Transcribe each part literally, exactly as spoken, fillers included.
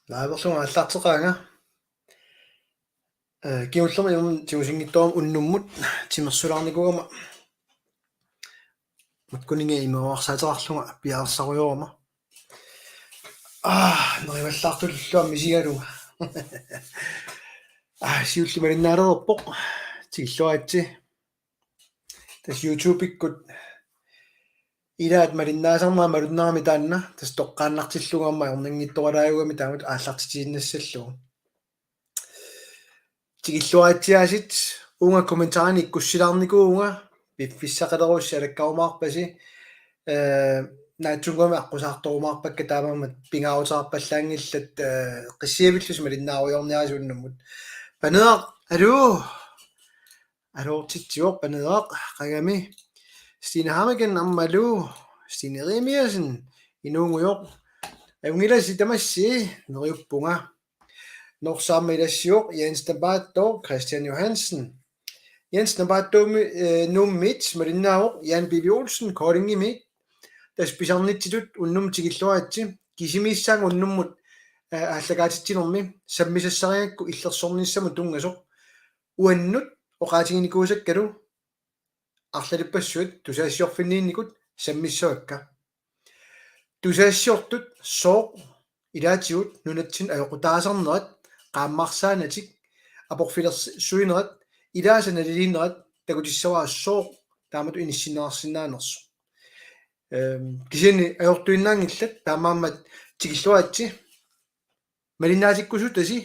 Liverlunga aallarteqaanga. Eh, kingullermik tigusinngitsoorama unnummut timersulaarnikuugama. Makkuninnga imaarsaateqarlunga piareersarujoorama. Ah, nerivallaartullu misigalunga. Ah, siulleq malinnaalerpoq. Tikilluaritsi. Tassa YouTube-ikkut ilaat malinnaasarnera malunnarami taanna, tassa toqqaannartillugu aamma ajornanngitsooralaarugami taamatut aallartitiinnassallugu. Tikilluaritsiaasiit, uunga kommentarini ikkussilaarnikuuvunga, piffissaqalerussi alakkarumaarpasi, eh, naatsunnguamik aqqusaartorumaarpakka taamaammat pingaaruteqarpallaanngillat, eh, qissiavillusi malinnaarujoorniarisi unnummut. Paneeraq, aluu! Aluutitsivoq Paneeraq, qangami. Stine Hammeken aammalu, Stine Jeremiassen, inuugujoq. Ajunngilasi tamassi, neriuppunga. Norsaq aamma ilassivoq, Jens Napaattoq, Christian Johansen. Jens Napaattoq, eh, Nuummiit, malinnaavoq, Jan Bibi Olsen, Koldingimi. Tassa pisarnitsitut unnummut tikilluaritsi, kisimiissaanga unnummut, eh, aallakaatitsinermi, sammisassarigakku illersornissamut tunngasoq. Uannut oqaatiginikuusakkalu arlalippassuit tusagassiorfinniinnikut sammissavakka. Tusagassiortut sooq ilaatigut nunatsinni ajoqutaasarnerat, qaammarsaanatik, aporfilersuinerat, ilaasa naliliinerat takutissavara sooq taamatut inissinneqarsinnaanersoq. Ehm, kisianni ajortuinnaanngillat, taamaammat tikilluaritsi. Malinnaatikkusutasi,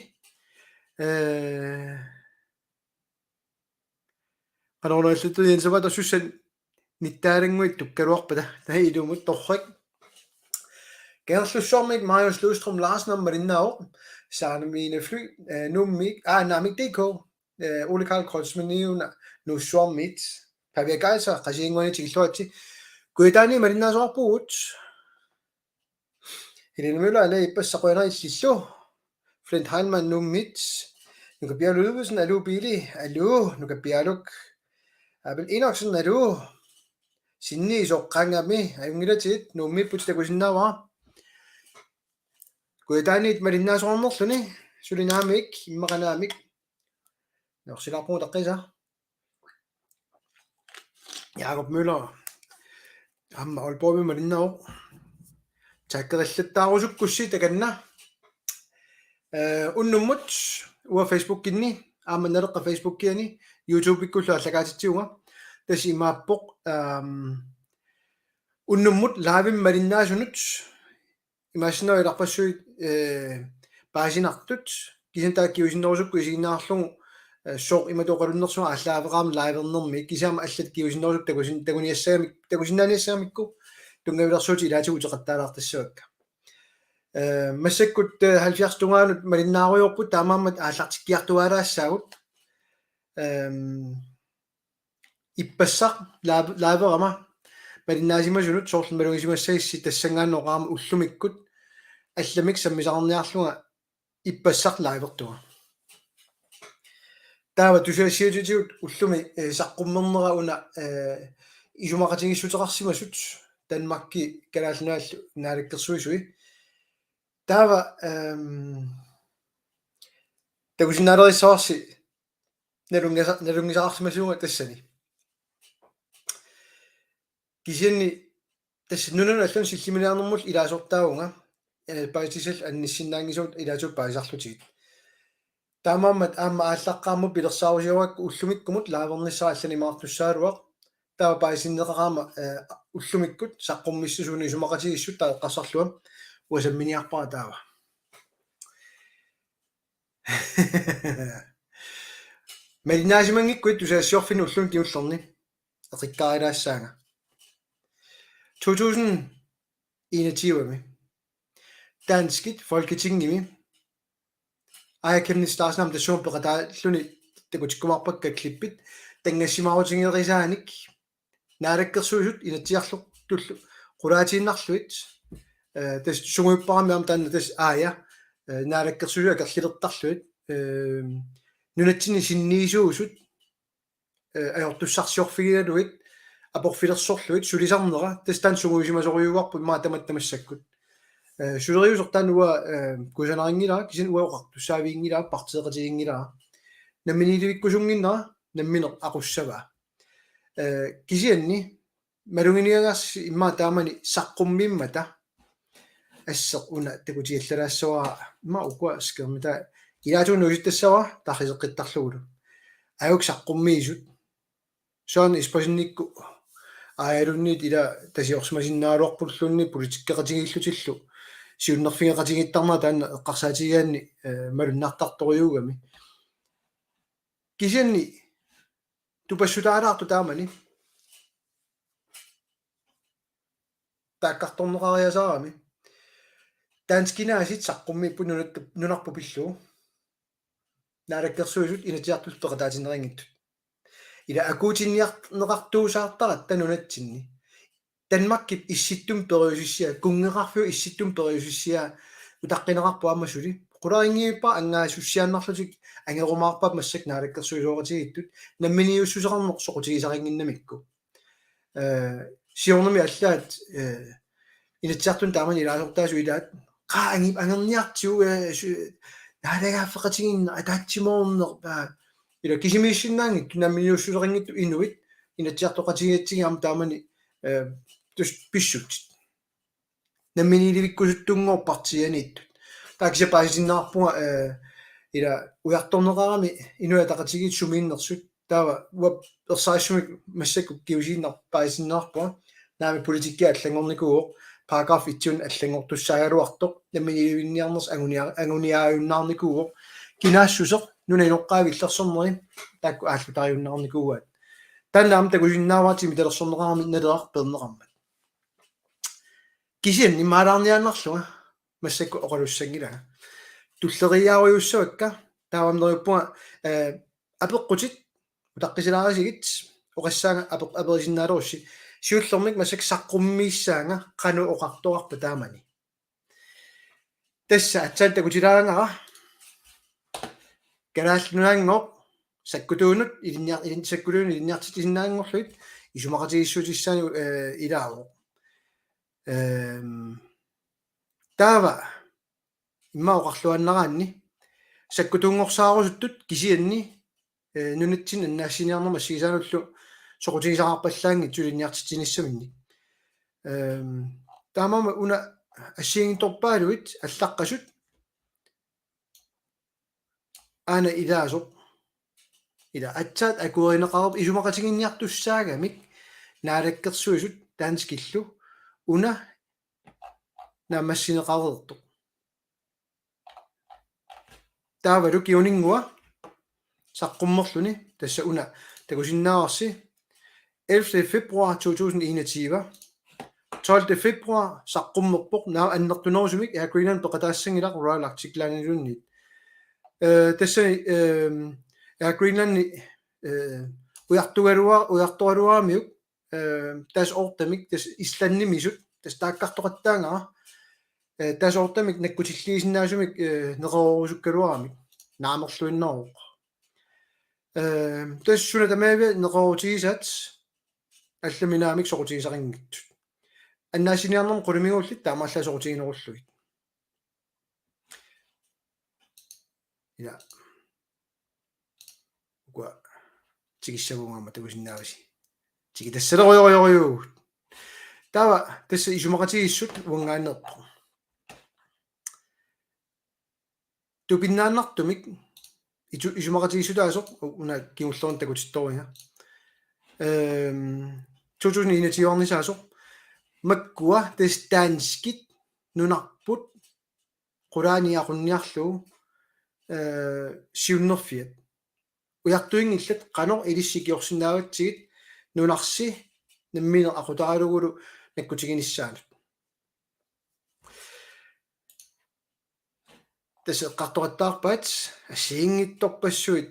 eh, qanorluunniit Jens Napaattoq, sussat nittaalannguit tukkaluarpata, taava ilumut torrak. Kangerlussuarmiit Marius Løvstrøm Larsen aamma malinnaavoq, Saana Mine Fly, eh, Nuummiit, aa, Naamik D K, eh, Ole Karl Kreutzmann Niuna Nuussuarmiit, Pavia Kaiser, Qasigiannguani tikilluaritsi, Kujataani malinnaasoqarpugut. Helene Møller, aluu, ippassaq qujanaq illillu. Flint Heilmann, Nuummiit. Nuka Pialuk Ludvigsen, aluu Pili, aluu, Nuka Pialuk. Abel Enoksen, aluu. Sinniisoq qangami, ajunngilatit, Nuummiipputit takusinnaavara. Kujataaniit malinnaasoqarnerluni, suli Naamik, immaqa Naamik. Neriorsilaarpugut utaqqisa. Jakob Møller. Aamma Aalborgimi malinnaavoq. Taggeqillattaarusukkussi takanna. Eh, unnummut uanga Facebookinni, aamma Naleqqap Facebookiani, YouTube-ikkullu aallakaatitsivunga. Tassa imaappoq, ehm, unnummut live-imik malinnaasunut imaassinnaavoq ilarpassuit, eh, paasinartut, kisianni taava kingusinnerusukkut isiginnaarlugu, eh, sooq imatut oqalunnersunga aallaaveqarami live-ernermi, kisianni allat kingusinnerusukkut takusin-, takuniassagamik-, takusinnaaniassagamikku tunngavilersuutit ilaatigut uteqattaalaartassavakka. Eh, massakkut, eh, halvfjerds tungaanut malinnaarujoorput, taamaammat aallartikkiartuaalaassaagut. Ehm, ippassaq live-, live-erama malinnaasimasunik soorlu malugisimassagissi tassanngaannaq oqarama ullumikkut allamik sammisaqarniarlunga ippassaq live-ertunga. Taava tusagassiuutitigut ullumi, eh, saqqummernera una, eh, isumaqatigiissuteqarsimasut Danmarki Kalaallit Nunaat Naalakkersuisui. Taava, ehm, takusinnaalerissavarsi nalunngisa-, nalunngisaqarsimasuunga tassani. Kisianni tassa nunanut allanut sillimaniarnermullu ilaasortaavunga, eh, paasissallu annissinnaanngisavut ilaatigut paasisarlutigit. Taamaammat aamma aallaqqaammut pilersaarusiorakku ullumikkumut live-ernissara allanimaartussagaluaq. Taava paasitinneqarama, eh, ullumikkut saqqummiissut suuneq isumaqatigiissut taava eqqarsarlunga uanga samminiarpara taava. Malinnaasimanngikkuit tusagassiorfinnut ulluni kingullerni eqikkaarilaassaanga. To tusind enogtyve-mi danskit Folketingimi Aaja Chemnitz Larsen aamma tassuuna peqataalluni takutikkumaarpakka klippit, tanngassimaarutigerisaanik Naalakkersuisut Inatsisartutullu qulaatiinnarlugit, eh, tassa sungiupparami aamma taanna tassa Aaja, eh, Naalakkersuisut akerlilertarlugit, eh, nunatsinni sinniisuusut, eh, ajortussarsiorfigigalugit, aporfilersorlugit sulisarnera, tassa taanna sungiusimasorujuuarput maani tamatta massakkut. Eh, suleriuseq taanna uanga, eh, kusanarinngilara, kisianni uanga oqartussaavinngilara, partiiqatiginngilara. Namminiilivikkusunnginnera, nammineq aqussavaa. Eh, kisianni, maluginiagarsi immaqa taamani saqqummiimmata. Asseq una takutiallalaassavara, immaqa ukua skærmit taava. Ilaatigut nuusittassavara, tarriseqqittarlugulu. Ajuk saqqummiisut. Søren Espersenikkut aajalunniit ila tasiorsimasinnaagaluarpulluunniit politikkeqatigiillutillu siunnerfigeqatigiittarnera taanna eqqarsaatigigaanni, eh, malunnartartorujuugami. Kisianni tupassutaalaartoq taamani taakkartorneqariasaarami. Danskit aasiit saqqummiipput nunat-, nunarput pillugu. Naalakkersuisut Inatsisartullu peqataatinneqanngitsut. Ila akuutinniarneqartuusaartaratta nunatsinni. Danmarkip issittumi periusissiaa, kunngeqarfiup issittumi periusissiaa utaqqineqarpoq aamma suli. Qularinngivippara angaasussiaannarlutik angerumaarpaat massakkut naalakkersuisooqatigiittut namminiilivissuseqarneq soqutigisarinnginnamikku. Eh, siornami allaat, eh, Inatsisartuni taamani ilaasortaasut ilaat, qaa angi-, angerniartigu, eh, su-, naalagaaffeqatigiinneq ataatsimoorneq, paa, ila kisimiissinnaanngitsut namminiilivissuseqanngitsut inuit, Inatsisartoqatigigatsigit aamma taamani, eh, tassa pissutsit. Namminiilivikkusuttunngooq partiianiittut. Taava kisianni paasitinneqarpunga, eh, ila ujartorneqarami Inuit Ataqatigiit sumiinnersut. Taava uanga ersarissumik massakkut kingusinnerusoq paasitinneqarpunga. Naamik politikki allanngornikuuvoq, paragraf et-iuneq allanngortussaagaluartoq, namminiilivinniarnersoq angunia-, anguniaajunnaarnikuuvoq, kinaassuseq nunap inoqqaavi illersorneri taakku aallutariunnaarnikuuaat. Taanna aamma takusinnaavarsi timitalersorneqarami Naleraq peerneqarmat. Kisianni maalaarniaannarlunga massakkut oqalussanngilanga. Tulleriiaarujussavakka, taava neriuppunga, eh, apeqqutit, utaqqisilaarisigit, oqassaanga apeq-, aperisinnaalerussi. Siullermik massakkut saqqummiissaanga qanoq oqartoqarpa taamani. Tassa aatsaat takutilaarnanga. Kalaallit Nunaanngooq sakkutuunut ilinniar-, ilin-, sakkutuunut ilinniartitsisinnaanngorlugit isumaqatigiissutissaanut, eh, ilaavoq. Ehm, taava immaqa oqarluaannaraanni sakkutuunngorsaarusuttut kisianni, eh, nunatsinni annaassiniarnermut assigisaanullu soqutigisaqarpallaanngitsut ilinniartitsinissaminnik. Ehm, taamaammat una assigiinngitsorpaaluit allaqqasut aana ilaasoq. Ila aatsaat akuerineqareerpoq isumaqatiginninniartussaagamik Naalakkersuisut danskillu una naammassineqareertoq. Taavalu kinguninngua saqqummerluni tassa una takusinnaavarsi ellevte februar to tusind enogtyve. Tolvte februar saqqummerpoq, naak annertunerusumik Air Greenland peqataassanngilaq Royal Arctic Lineniluunniit. Eh, tassani, ehm, Air Greenlandi, eh, ujartugalua-, ujartugaluaramiuk, eh, tassa ortamik, tassa Islandimisut, tassa taakkartoqattaagara, eh, tassa ortamik nakkutilliisinnaasumik, eh, neqeroorusukkaluaramik, naamerluinnarooq. Eh, tassa suna tamaaviat neqeroorutigisaat allamik naamik soqutigisaqanngitsut. Annaassiniarnermut qulimiguullit taamaallaat soqutiginerullugit. Ila. Ukua tigussaguugaama takusinnaavasi. Tigutassalerujorujorujuugut. Taava tassa isumaqatigiissut uanngaanneerpoq. Tupinnaannartumik itu-, isumaqatigiissutaasoq u-, una kingullermik takutittorujuuga. Ehm, to tusind enogtyve-arnisaasoq makkua tassa danskit nunarput qulaani aqunniarlugu, eh, siunnerfiat. Ujartuinngillat qanoq ilissi ikiorsinnaagatsigit nunarsi nammineq aqutaralugulu nakkutiginissaanut. Tassa eqqartoqattaarpaat assigiinngitsorpassuit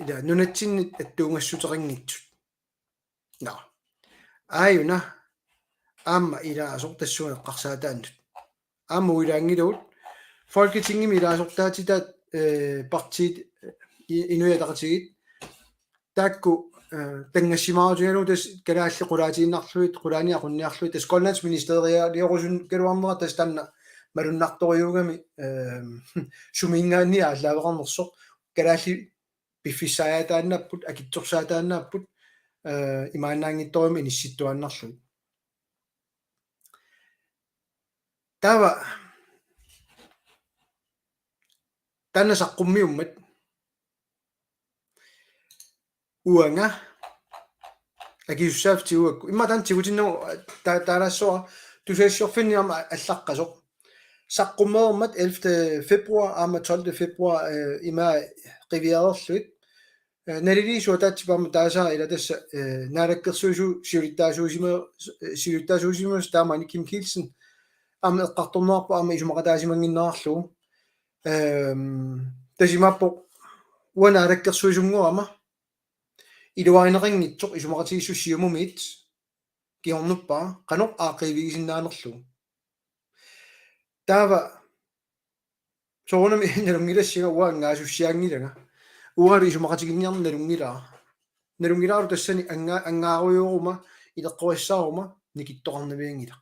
ila nunatsinnit attuumassuteqanngitsut. Nå. Aajuna aamma ilaasoq tassunga eqqarsaataannut. Aamma uilaanngilagut Folketingimi ilaasortaatitaat, eh, partiit, eh, i-, Inuit Ataqatigiit. Taakku, eh, tanngassimaarutigalugu tassa kalaallit qulaatiinnarlugit, qulaani aqunniarlugit, tassa Grønlandsministerialiorusukkaluarnera tassa taanna malunnartorujuugami, ehm, suminngaanniit aallaaveqarnersoq, kalaallit piffissaajaataannaapput, akitsorsaataannaapput, eh, imaannaanngitsorujummik inissittuaannarlugit. Taava taanna saqqummiummat uanga akisussaaffigaakku. Immaqa taanna tigutinnagu ta-, taalaassuara tusagassiorfinni aamma allaqqasoq. Saqqummereermat ellevte februar aamma tolvte februar, eh, ima qiviareerlugit. Eh, naliliisuataatsip aamma taasaa ila tassa, eh, naalakkersuisut siulittaasuusima-, eh, siulittaasuusimasut taamani Kim Kielsen aamma eqqartorneqarpoq aamma isumaqataasimannginnerarlugu. Ehm, tassa imaappoq uanga naalakkersuisunngorama iluarineqanngitsoq isumaqatigiissut Siumumiit kingornuppara qanoq aaqqiivigisinnaanerlugu. Taava soorunami nalunngilassinga uanga angaasussiaanngilanga. Uangalu isumaqatiginninniarneq nalunngilara. Nalunngilara tassani anga-, angaarujooruma, ileqqorissaaruma, nikittoqarnavianngilaq.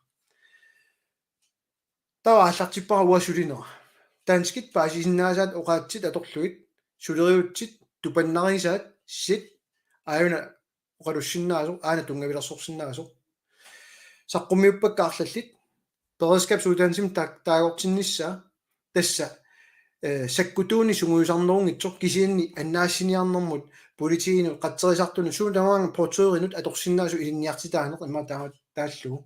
Taava aallartippara uanga sulinera. Danskit paasisinnaasaat oqaatsit atorlugit, suleriutsit, tupannarisaat, sit, aajuna oqalussinnaasoq, aana tunngavilersorsinnaasoq. Saqqummiuppakka arlallit, beredskabsuddannelsimik ta-, taagortinnissaa, tassa, eh, sakkutuunik sungiusarnerunngitsoq kisianni annaassiniarnermut, politiinut, qatserisartunut, suut tamaanga portørinut atorsinnaasoq ilinniartitaaneq immaqa taa-, taallugu.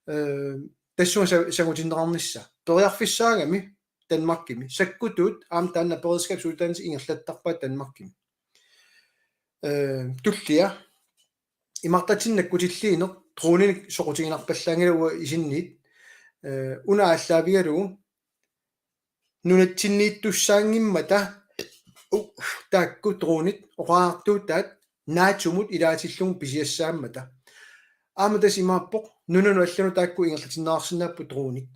Eh, tassunga sa-, sangutinneqarnissaa. Periarfissaagami Danmarkimi. Sakkutuut aamma taanna beredskabsuddannelse ingerlattarpaat Danmarkimi. Eh, tullia. Imartatsinni nakkutilliineq droninik soqutiginarpallaanngilaq uanga isinniit. Eh, una aallaavigalugu nunatsinniittussaanngimmata u-, taakku dronit oqariartuutaat NATO-mut ilaatillugu pisiassaammata. Aamma tassa imaappoq nunanut allanut taakku ingerlatinneqarsinnaapput dronit.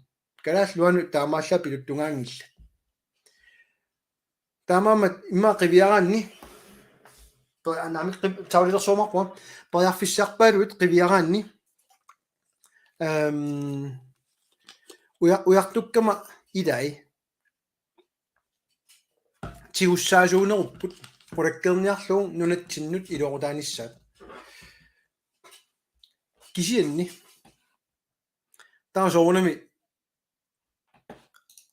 Kalaallit Nunaannut taamaallaat piluttungaanngillat. Taamaammat immaqa qiviaraanni, pe-, naamik qi-, taulilersuumarpua, periarfissarpaaluit qiviaraanni, ehm, uja-, ujartukkama ilai tigussaasuunerupput, qulakkeerniarlugu nunatsinnut iluaqutaanissaat. Kisianni, taava soorunami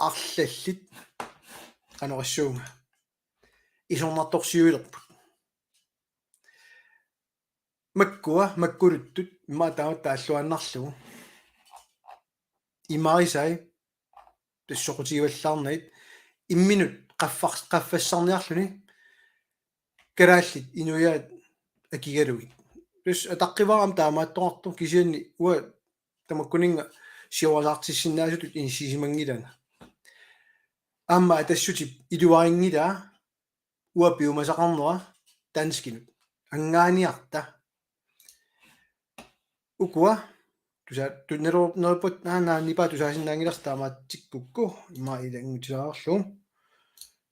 arlallit qanorsuunga isornartorsiuilerput. Makkua, makkuluttut, immaqa taama taalluaannarlugu. Imarisai, tassa soqutigivallaarnagit, imminut qaffar-, qaffassarniarluni, kalaallit inuiaat akigalugit. Tassa ataqqivara aamma taamaattoqartoq kisianni uanga tamakkuninnga siorasaartissinnaasutut inissisimanngilanga. Aamma Atassutip iluarinngilaa uanga piumasaqarnera danskinut. Anngaaniarta. Ukua, tusa-, tu-, neru-, neruput-, naa, naa, nipaa tusaasinnaanngilarsi taamaatikkukku, immaqa ilanngutissavarlu.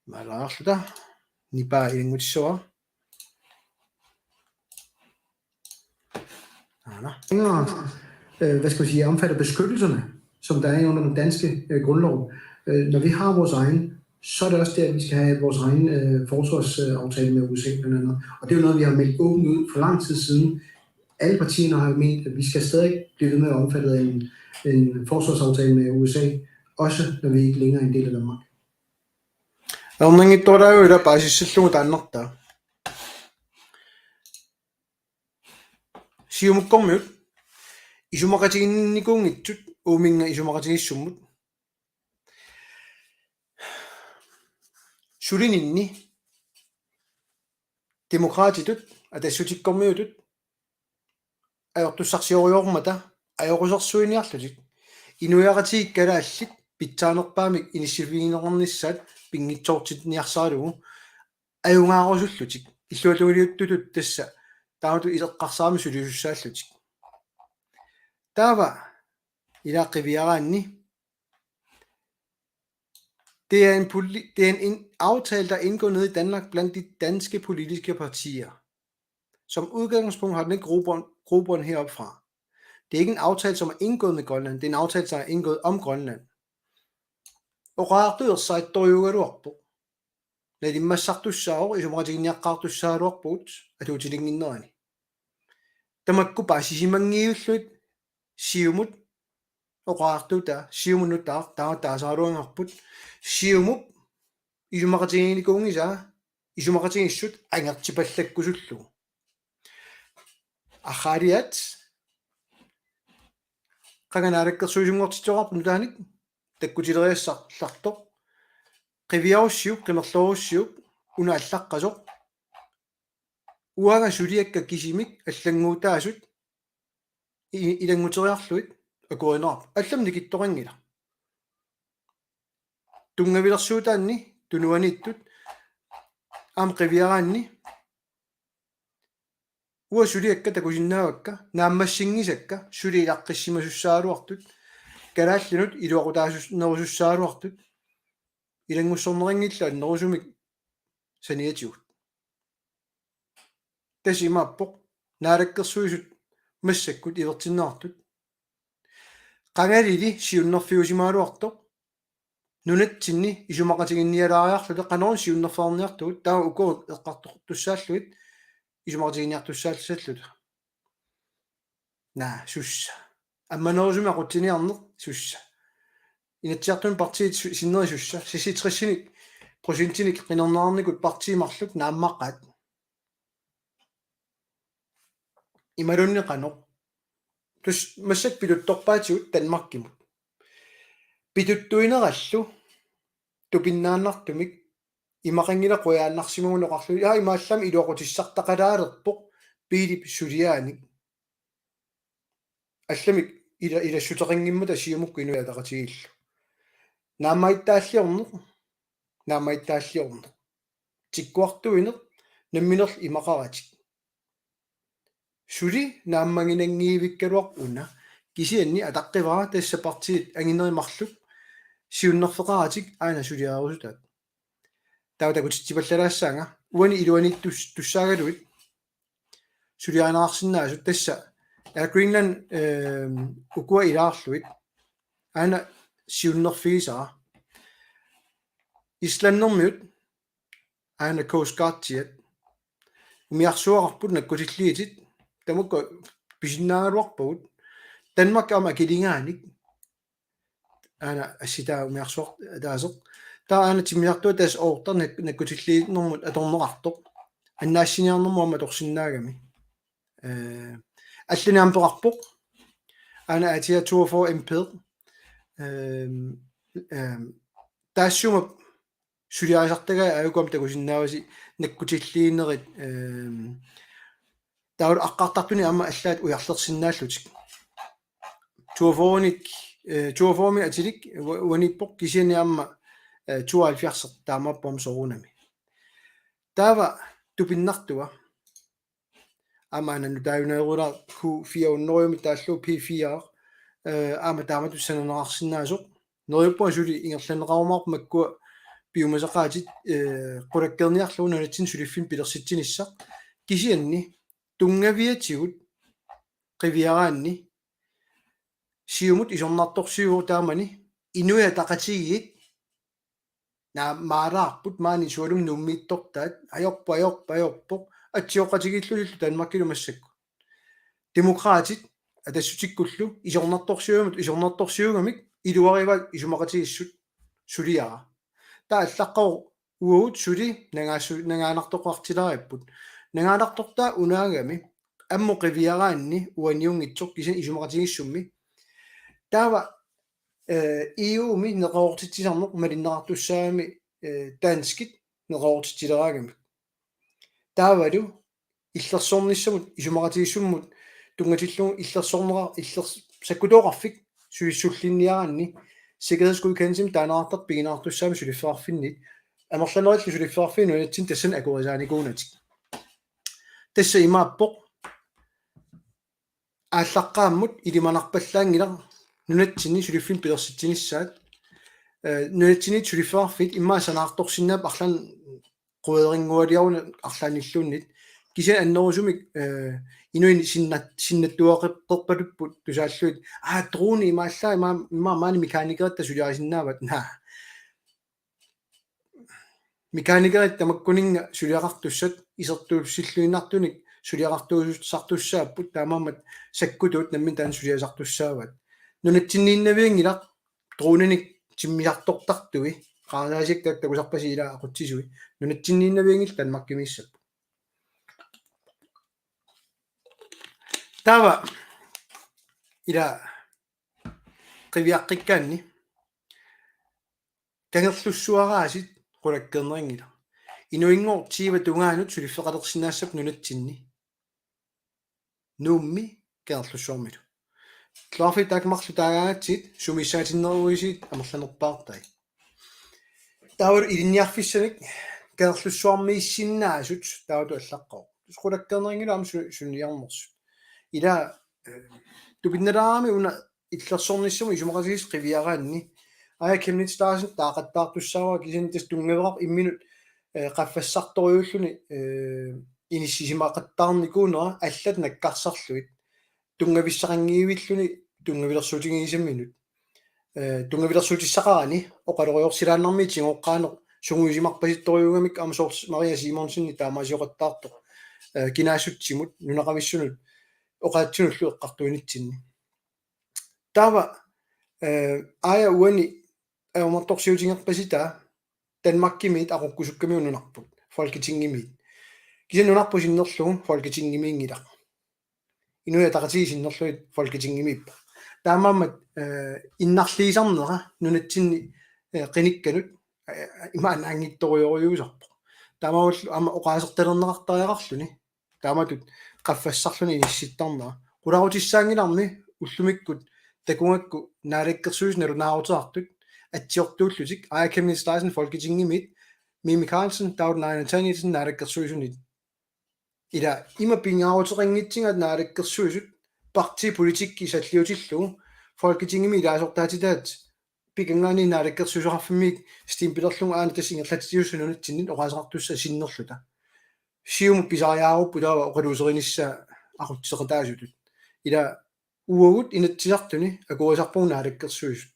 Imaalaarluta, nipaa ilanngutissavara. Aana. Længere, øh, hvad skal man sige, omfatter beskyttelserne, som der er under den danske, øh, grundlov. Øh, når vi har vores egen, så er det også der, vi skal have vores egen, øh, forsvarsaftale med U S A blandt andet. Og det er jo noget, vi har meldt åbent ud for lang tid siden. Alle partierne har jo ment, at vi skal stadig blive ved med at omfatte af en, en forsvarsaftale med U S A, også når vi ikke længere er en del af Danmark. Ajornanngitsooraajuk ila paasissallugu taannartaa. Siumukkormiut isumaqatiginnikuunngitsut uuminnga isumaqatigiissummut. Sulininni Demokraatitut, Atassutikkormiutut, ajortussarsiorujoormata, ajoqusersuiniarlutik, inuiaqatigiit kalaallit pitsaanerpaamik inissiffigineqarnissaat pinngitsoortinniarsaralugu, ajugaarusullutik, illuatungiliuttutut tassa, taamatut ileqqarsaaramik suliasussaallutik. Taava, ila qiviaraanni, Det er en poli-, det er en, en aftale, der er indgået nede i Danmark blandt de danske politiske partier. Som udgangspunkt har den ikke grobund, grobund heroppe fra. Det er ikke en aftale, som er indgået med Grønland. Det er en aftale, som er indgået om Grønland. oqaartu ersaattorujuugaluarpoq. Nalimmassartussaavoq isumaqatiginninniaqqaartussaagaluarpugut atuutilinnginnerani. Tamakku paasisimanngiivillugit Siumut oqaartuutaa, Siumut nutaaq, taava taasaraluangarput. Siumup isumaqatiginikuunngisaa isumaqatigiissut angertipallakkusullugu. Arraaliat qanga naalakkersuisunngortitsisoqarpoq nutaanik takkutileriassartoq. Qiviarussiuk, qimerloorussiuk, una allaqqasoq. Uanga suliakka kisimik allannguutaasut i-, ilannguteriarlugit akuerineqarpoq. Allamik nikittoqanngilaq. Tunngavilersuutaanni tunuaniittut aamma qiviaraanni uanga suliakka takusinnaavakka, naammassinngisakka, suli ilaqqissimasussaagaluartut, kalaallinut iluaqutaasussaagaluartut, ilanngussorneqanngillat annerusumik saniatigut. Tassa imaappoq, naalakkersuisut massakkut ivertinneqartut. Qangalili siunnerfiusimagaluartoq, nunatsinni isumaqatiginnialaariarluta qanoq siunnerfeqarniartugut, taava uku eqqartortussaallugit isumaqatiginniartussaalluta. Naa, sussa. Ammanerusumik aqutsiniarneq, sussa. Inatsisartuni partiit su-, sinneri sussa. Seksogtresinik procentinik qinerneqarnikut partiit marluk naammaqqaat. Imaluunniit qanoq. Tassa massakkut pituttorpaatigut Danmarkimut. Pituttuinerallu tupinnaannartumik imaqanngilaq qujaannarsimagunarluni. Ja, imaallaat iluaqutissartaqalaalerpoq Piilip suliaanik. Allamik ila-, ilassuteqanngimmata Siumukkut Inuit Ataqatigiillu. Naammagittaalliorneq, naammagittaalliorneq. Tikkuartuineq, nammineq imaqaratik. Suli naammaginanngiivikkaluarpoq una, kisianni ataqqivara tassa partiit anginerit marluk siunnerfeqaratik aana suliarerusutaat. Taava takutitsipallalaassaanga, uani iluaniittus-, tussaagaluit suliarineqarsinnaasut tassa Air Greenland, ehm, ukua ilaarlugit aana siunnerfigisara. Islandermiut aana Coast Guardiat umiarsuaqarput nakkutilliitit, tamakku pisinnaagaluarpagut. Danmark aamma akiligaanik aana assitaa umiarsuaq ataaseq. Taava aana timmisartuata tassa oortar nak-, nakkutilliinermut atorneqartoq. Annaassiniarnermut aamma atorsinnaagami. Eh, allanik aamma peqarpoq. Aana atia toogfyrre M P. Ehm, ehm, taassuma suliarisartagai aajuku aamma takusinnaavasi nakkutilliinerit, ehm, taavalu aqqartartunik aamma allaat ujarlersinnaallutik. Toogfyrrenik, eh, toogfyrremik atilik ua-, uaniippoq kisianni aamma, eh, tooghalvfjerds taamaappoq aamma soorunami. Taava tupinnartua. Aamma aana nutaajunaarulaa Q fire hundrede taallugu P fire, eh, aamma taamatut sananeqarsinnaasoq. Neriuppunga suli ingerlanneqarumaarpoq makkua piumasaqaatit, eh, qulakkeerniarlugu nunatsinni suliffinnik pilersitsinissaq. Kisianni tunngaviatigut qiviaraanni Siumut isornartorsiuvoq taamani Inuit Ataqatigiit naammaalaarput maani sualum Nuummiittortaat ajorpoq, ajorpoq, ajorpoq, atsioqatigiillunilu Danmarkilu massakkut. Demokraatit Atassutikkullu isornartorsiuigamik, isornartorsiuigamik iluarivaat isumaqatigiissut suliara. Taava allaqqavoq uagut suli nangaassu-, nangaanartoqartilaaripput. Nangaanartortaa unaagami ammut qiviaraanni uaniunngitsoq kisianni isumaqatigiissummi. Taava, eh, E U-mi neqeroortitsisarneq malinneqartussaagami, eh, danskit neqeroortitsileraangamik. Taavalu illersornissamut isumaqatigiissummut tunngatillugu illersornera-, illers-, sakkutooqarfik sulissullinniaraanni sikkerhedsgodkendelsimi taaneqartartoq pigineqartussaammat suliffeqarfinnit amerlanerillu suliffeqarfiit nunatsinni tassani akuerisaanikuunatik. Tassa imaappoq aallaqqaammut ilimanarpallaanngilaq nunatsinni suliffinnik pilersitsinissaat, eh, nunatsinniit suliffeqarfiit immaqa sanaartorsinnaapput arlaannik querinngualiaruna arlaannilluunniit. Kisianni annerusumik, eh, inuit sinnat-, sinnattuaqeqqerpatupput tusaallugit. Aa, drone imaallaat ima-, ima maani mekanikeritta suliarisinnaavat. Naa. Mekanikerit tamakkuninnga suliaqartussat isertuussilluinnartunik suliaqartuussartussaapput, taamaammat sakkutuut nammineq taanna suliasartussaavaat. Nunatsinniinnavianngilaq dronenik timmisartortartui, qaangaasiak taakku takusarpasi ila aqutsisui. Nunatsinniinnavianngillat Danmarkimiissapput. Taava ila qiviaqqikkaanni kangerlussuaraasiit qulakkeerneranngilaq. Inuinngooq tyve tungaanut suliffeqalersinnaassappat nunatsinni. Nuummi kangerlussuarmilu. Kloorfik taakku marluk taagaangatsigit sumiissaatinneruisiit amerlanerpaartai. Taavalu ilinniarfissanik kangerlussuarmiissinnaasut taavalu allaqqavoq. Tassa qulakkeerneranngilaq aamma su-, sunniarnersut. Ila, eh, tupinnalaarami una illersornissamut isumaqatigiissut qiviaraanni. Aaja Chemnitz Larsen taaqattaartussaavara, kisianni tassa tunngaveqarpoq imminut, eh, qaffassartorujuulluni, eh, inissisimaqattaarnikuunera allat nakkarsarlugit. Tunngavissaqanngivilluni tunngavilersuutiginngisaminut. Eh, tunngavilersuutissaqarani oqaloriarsilaannarmiit tigooqqaaneq sungiusimarpasittorujuugamik aamma soorlu Maria Simonsen taamaasioqattaartoq, eh, kinaassutsimut nunaqavissunut oqaatsinullu eqqartuinitsinni. Taava, eh, aaja uani ajornartorsiutigerpasitaa Danmarkimiit aqukkusukkamiuk nunarput, Folketingimiit. Kisianni nunarput sinnerlugu Folketingimiinngilaq. Inuit Ataqatigiit sinnerlugit Folketingimiippoq. Taamaammat, eh, innarliisarnera nunatsinni, eh, qinikkanut, eh, imaannaanngitsorujussuusarpoq. Taamaammallu aamma oqaasertalerneqartariaqarluni. Taamatut qaffassarluni inissittarnera. Qularutissaanngilarmi ullumikkut takugakku naalakkersuisut nalunaaruteqartut atsiortuullutik, Aaja Chemnitz Larsen Folketingimiit, Mimi Karlsen, Daud Naina Tanielsen naalakkersuisuniit. Ila ima pingaaruteqanngitsigaat naalakkersuisut partipolitikki salliutillugu Folketingimi ilaasortaatitaat pikanngaanniit naalakkersuisoqarfimmiit stempelerlugu aana tassa ingerlatsitiussaq nunatsinnit oqaaseqartussaq sinnerluta. Siumut pisariaqarpoq taava oqaluuserinissaa aqutsisoqataasutut. Ila uagut Inatsisartuni akuerisarpugut naalakkersuisut.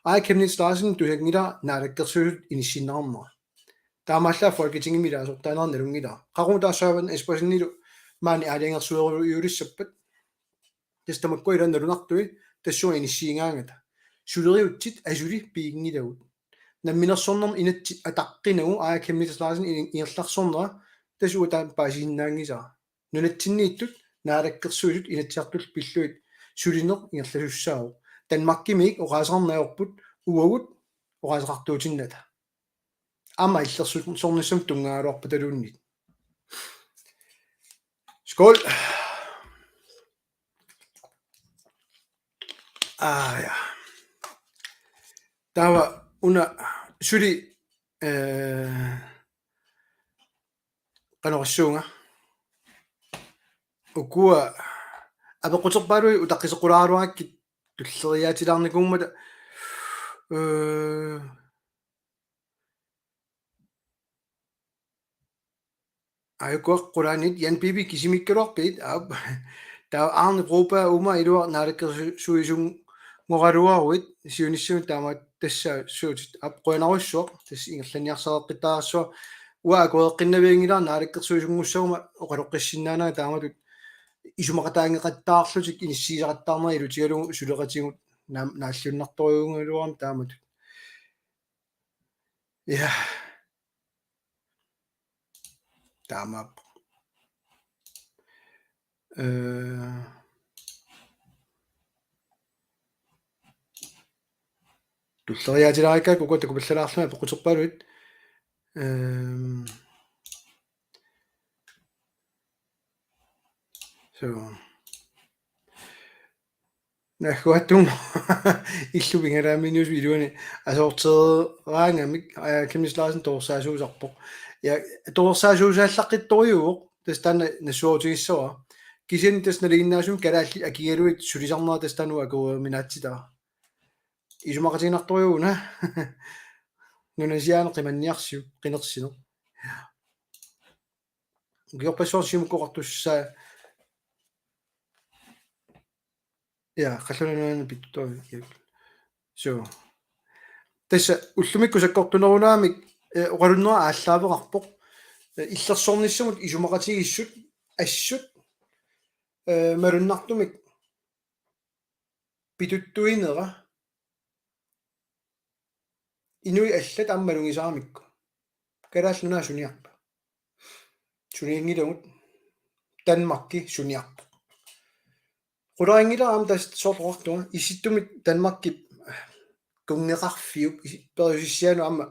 Aaja Chemnitz Larsen tusanngilara naalakkersuisut inissinneqarnera. Taamaallaat Folketingimi ilaasortaaneranut nalunngilara. Qaqugu taava Søren Espersenilu maani aalajangersuerujuulissappat. Tassa tamakkua ila nalunartui tassunga inissiigaangata. Suleriutsit asuli piginngilagut. Namminersornermi inatsit ataqqinagu Aaja Chemnitz Larsen in-, ingerlaarsornera tassa uagut taanna paasisinnaanngisara. Nunatsinniittut naalakkersuisut Inatsisartullu pillugit sulineq ingerlasussaavoq. Danmarkimiit oqaaseqarneq ajorput uagut oqaaseqartuutinnata. Aamma illersornissamut tunngaagaluarpataluunniit. Skål. Aa, ja. Taava una suli, eh, qanoq issuunga. Ukua apeqquterpaaluit utaqqiseqqulaaraluarakkit tulleriiaatilaarnikuummata, eh, Ajuku qulaanit Jan Bibi kisimiikkaluarpit, aap. Taava Arne Broberg uuma iluaq naalakkersuisunngoraluaruit siunissami taamaattussaavutit, aap, qujanarsuaq tassa ingerlanniarsareqqittaarassuaq. Uanga akuereqqinnavianngilara naalakkersuisunngussaaguma oqaloqqissinnaananga taamatut isumaqataangeqattaarlutik inissiisaqattaarnerat ilutigalugu suleqatigut naam-, naalliunnartorujuugaluarami taamatut. Ja. Taamaappoq. Øh. Tulleriiaatilaarikka ukua takupallalaarlugit apeqquterpaaluit. Øhm. So. Nagguatunngooq illup igalaaminiusut iluani asoorteeraangamik, aa, Chemnitz Larsen toorsaasuusarpoq. Ja, toorsaasuusaallaqqittorujuuvoq, tassa taanna nassuerutigissavara. Kisianni tassa nalinginnaasumik kalaallit akigalugit sulisarnera tassa taanna akueriminaatsitara. Isumaqatiginartorujuuna. Nunasiaana qimanniarsiuk, qinersineq. Ukiorpassuarni Siumukkut oqartussaa. Ja, qallunaat nunaanni pituttoq. So. Tassa ullumikkut sakkortunerulaamik eh, oqalunnera aallaaveqarpoq. Eh, illersornissamut isumaqatigiissut assut, eh, malunnartumik pituttuinera inuit allat aamma malugisaramikku. Kalaallit Nunaat suniarpa? Sunianngilagut. Danmarki suniarpoq. Qularinngilara aamma tassa soorlu oqartunga, Issittumik Danmarkip kunngeqarfiup isi-, periusissiaanut aamma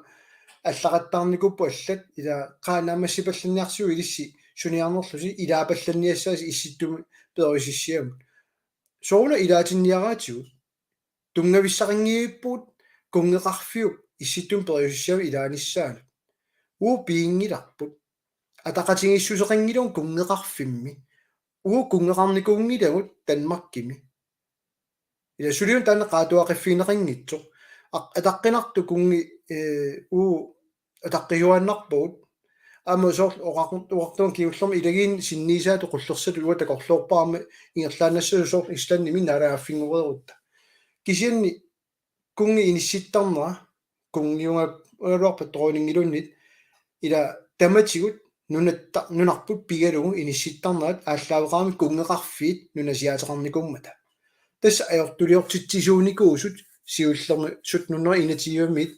allaqattaarnikuupput allat, ila qaa naammassipallanniarsiuk ilissi suniarnerlusi, ilaapallanniassaasi Issittumik periusissiamut. Sooruna ilaatinniaraatigut? Tunngavissaqanngivippugut kunngeqarfiup Issittumik periusissiamut ilaanissaanut. Uagut piginngilarput. Ataqatigiissuseqanngilagut kunngeqarfimmi. Uagut kunngeqarnikuunngilagut Danmarkimi. Ila suliuna taanna qaatuaqiffigineqanngitsoq. Aq-, ataqqinartoq kunngi, eh, uagut ataqqisuaannarpagut. Aamma soorlu oqaqu-, oqartunga kingullermi ilagiit sinniisaatut qullersatut uanga takorloorpara aamma ingerlaannassasoq soorlu Islandimi naalagaaffinngoreerutta. Kisianni kunngi inissittarnera, kunngiugaluarpat dronningiluunniit, ila tamatigut nunatta-, nunarput pigalugu inissittarnerat aallaaveqarami kunngeqarfiit nunasiaateqarnikuummata. Tassa ajortuliortitsisuunikuusut siullermik sytten hundrede enogtyve-miit,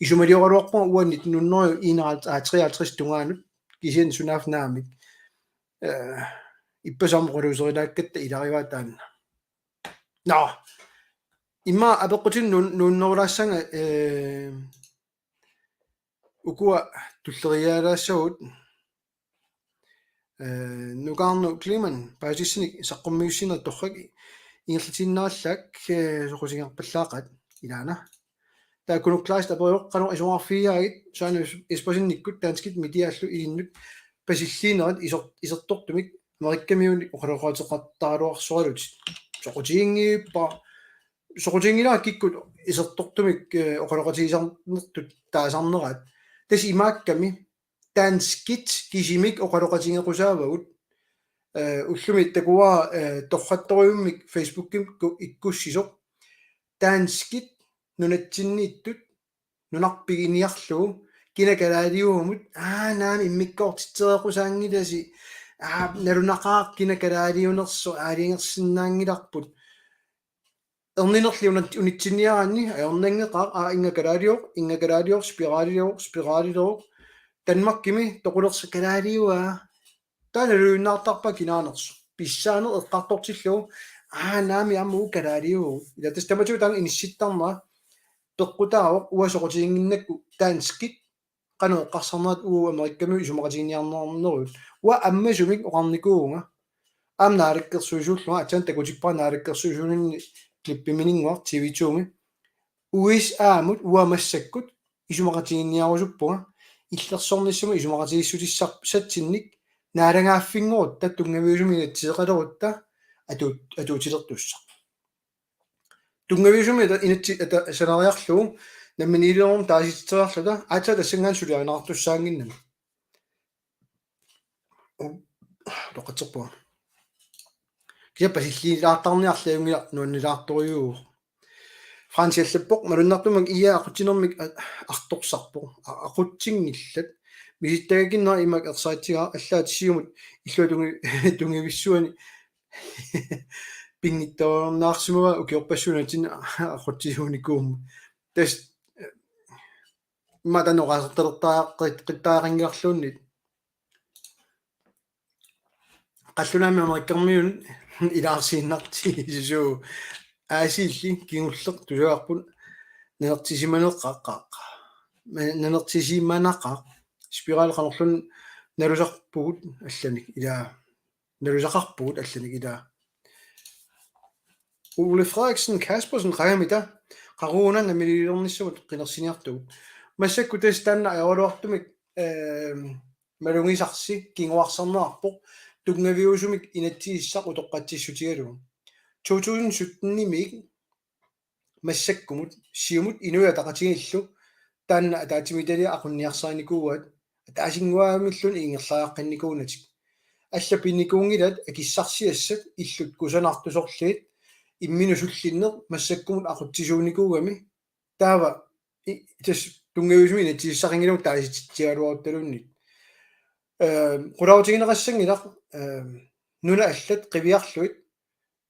isumalioraluarpunga uanga nitten hundrede enoghalvtreds, aa, treoghalvtreds tungaanut, kisianni sunaaffa naamik. Eh, ippassaq aamma oqaluuserilaakkatta ilarivaat taanna. Nå. Immaqa apeqqutinik nuun-, nuunnerulaassaanga, eh, ukua tulleriiaalaassagut, eh, Nukaarnu Kleemann paasissanik saqqummiussineq torrak ingerlatiinnarallaak, eh, soqutiginarpallaaqaat ilaana. Taava Kunuk Kleist aperivoq: Qanoq isumaqarfigigaagit Søren Es-, Espersenikkut danskit mitiaallu ilinnut pasilliinerat isor-, isertortumik Amerikkamiunik oqaloqateqartaraluarsoralutit? Soqutiginngilara, soqutiginngilara kikkut isertortumik, eh, oqaloqatigisarnertut taasarneraat. Tassa imaakkami danskit kisimik oqaloqatigeqqusaavagut. Eh, ullumi takuara, eh, torrattorujummik Facebookikkut ikkussisoq. Danskit nunatsinniittut nunarput piginiarlugu, kina kalaaliuvugut, aa, naamik, immikkoortitsereqqusaanngilasi, aa, nalunaqaaq kina kalaaliunersoq, aalajangersinnaanngilarput. Erninerli unat-, unitsinniaraanni ajornanngeqaaq, aa, inga kalaaliuvoq, inga kalaaliuvoq, spiraaliuvoq, spiraaliuvoq. Danmarkimi toqulersoq kalaaliuaa. Taanna luinnaartarpa kinaanersoq. Pissaaneq eqqartortillugu, aa, naamik, aamma uagut kalaaliuvugut. Ila tassa tamatigut taanna inissittarnera peqqutaavoq, uanga soqutiginnginnakku danskit qanoq eqqarsarnerat uagut Amerikkamiut isumaqatiginninniarnerujuit. Uanga ammasumik oqarnikuuvunga. Aamma naalakkersuisuullunga, aatsaat takutippara naalakkersuisuuninni klippimininnguaq T V to-mi. U S A-mut uanga massakkut isumaqatiginninniarusuppunga, illersornissamut isumaqatigiissutissatsinnik naalagaaffinngorutta tunngaviusumik inatsiseqalerutta atu-, atuutilertussaq. Tunngaviusumik ina-, inatsi-, ata-, sanariarlugu namminiiliornermut taasitseriarluta aatsaat tassanngaannaq suliarinaartussaannginnami. Toqatserpua. Kisianni pasilliilaartarniarlunga nuannilaartorujuuvoq. Fransi allappoq: Malunnartumik I A aqutsinermik a-, artorsarpoq. A-, aqutsinngillat. Misittagakinnerat imak ersaritsigaaq: allaat Siumut illuatungi tungivissuani pinngitsoornaarsimavaa ukiorpassuit nunatsinni aqutsisuunikuummat. Tassa, eh, immaqa taanna oqaasertalertaa-, qit-, qittariaqanngilarluunniit. Qallunaami Amerikkamiunut ilaarsiinnartigisut Aasiilli kingulleq tusagaarput nanertisimaneqaqaaq. Ma-, nanertisimanaqaaq. Spirali qanorluunniit nalusarpugut allanik, ila nalusaqarpugut allanik, ila. Ole Frederiksen Kaspersen, qangamita, qaqugu una namminiiliornissamut qinersiniartugut? Massakkut tassa taanna ajoraluartumik, ehm, malugisarsi kinguarsarneqarpoq tunngaviusumik inatsisissaq utoqqatsissutigalugu. To tusind sytten-imiit massakkumut Siumut Inuit Ataqatigiillu taanna ataatsimiititaliaq aqunniarsarinikuuaat, ataasinnguamilluunniit ingerlariaqqinnikuunatik. Allat pinikuunngilaat akissarsiassat, illut kusanartut sorliit, imminut sullinneq massakkumut aqutsisuunikuugami. Taava i-, tassa tunngaviusumik inatsisissaqanngilagut taasititsigaluaruttaluunniit. Ehm, qulaatigineqassanngilaq, ehm, nunat allat qiviarlugit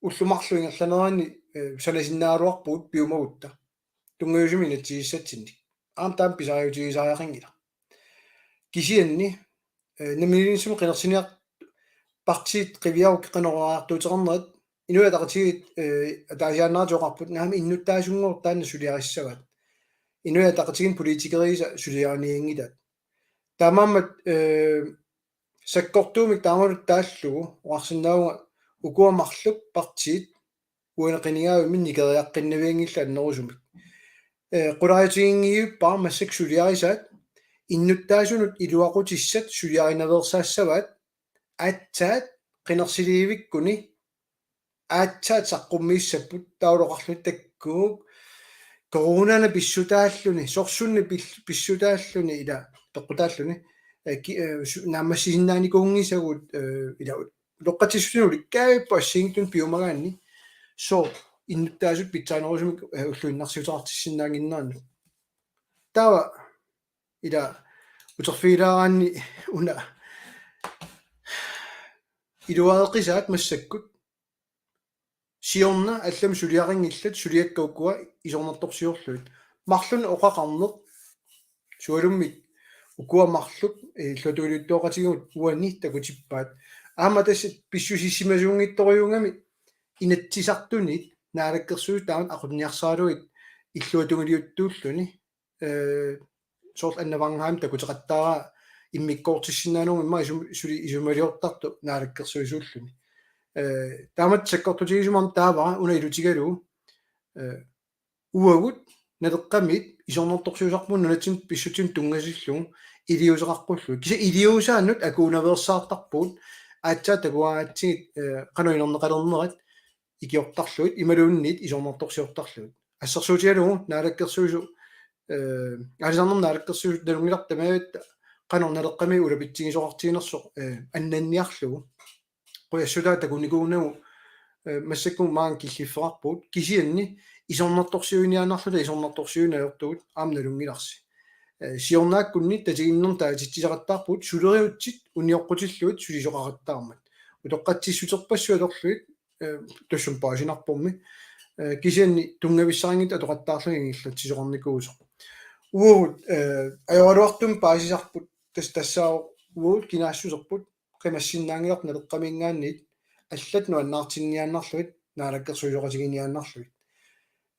ullut marluk ingerlaneranni, eh, sanasinnaagaluarpugut piumagutta. Tunngaviusumik inatsisissatsinnik. Aamma taama pisariutigisariaqanngilaq. Kisianni, eh, nammineerlunissumik qinersineq partiit qiviaruk qanoq oqariartuuteqarnerat Inuit Ataqatigiit, eh, ataasiaannaratoqarput naamik innuttaasunngooq taanna suliarissavaat. Inuit Ataqatigiinni politikerisat suliarinianngilaat. Taamaammat, eh, sakkortuumik taamalu taallugu oqarsinnaavunga ukua marluk partiit uani qinigaaffimmi nikeriaqqinnavianngillat annerusumik. Eh, qulaatiginngilara massakkut suliarisaat innuttaasunut iluaqutissat suliarinaveersaassavaat aatsaat qinersilerukkuni aatsaat saqqummiissapput taava oqarluni taakku coronana pissutaalluni, sorsunni pil-, pissutaalluni ila peqqutaalluni, eh, ki-, eh, su-, naammassisinnaanikuunngisagut, eh, ila utoqqatsissutinik ulikkaavippoq assigiinngitsunik piumagaanni sooq innuttaasut pitsaanerusumik, eh, ulluinnarsiuteqartissinnaannginnerannut. Taava ila uterfigilaaraanni una iluareqisaat massakkut siorna allamik suliaqanngillat suliakka ukua isornartorsiorlugit. Marlunnik oqaqarneq sualummik ukua marluk, eh, illuatungiliuttuuqatigiinnut uani takutippaat. Aamma tassa pissusissimasuunngitsorujuugami Inatsisartunit Naalakkersuisut taamatut aqunniarsaralugit illuatungiliuttuulluni, eh, soorlu Ánne Wangenheimip takuteqattaarpaa immikkoortissinnaanermut immaqa isum-, suli isumaliortartoq Naalakkersuisuulluni. Eh, taamatut sakkortutigisumik taava una ilutigalugu, eh, uagut Naleqqamiit isornartorsiusarpugut nunatsinni pissutsinut tunngatillugu iliuuseqaqqullugit. Kisianni iliuusaannut akuunaveersaartarpugut aatsaat takugaangatsigit, eh, qanoq inerneqalernerat ikiortarlugit imaluunniit isornartorsiortarlugit. Assersuutigalugu Naalakkersuisut, eh, aalisarnermut Naalakkersuisut nalunngilarput tamatta qanoq Naleqqami ulapitsigisoqartiginersoq, eh, annanniarlugu. Qujassutaa takunikuunagu, eh, massakkut maani killiffeqarpugut, kisianni isornartorsiuiniaannarluta isornartorsiuineq ajortugut aamma nalunngilarsi. Eh, siornaakkunni tatiginninnermut taasitsisaqattaarpugut suleriutsit unioqqutillugit sulisoqaqattaarmat. Utoqqatsissuterpassuit atorlugit, eh, tassami paasinarpormi. Eh, kisianni tunngavissaqanngitsut atoqattaarlugit ingerlatsisoqarnikuusoq. Uagut, eh, ajoraluartumik paasisarput tas-, tassaavoq uagut kinaassuserput qimassinnaanngilarput Naleqqaminngaanniit allat nuannaartinniaannarlugit naalakkersuisooqatigiinniaannarlugit.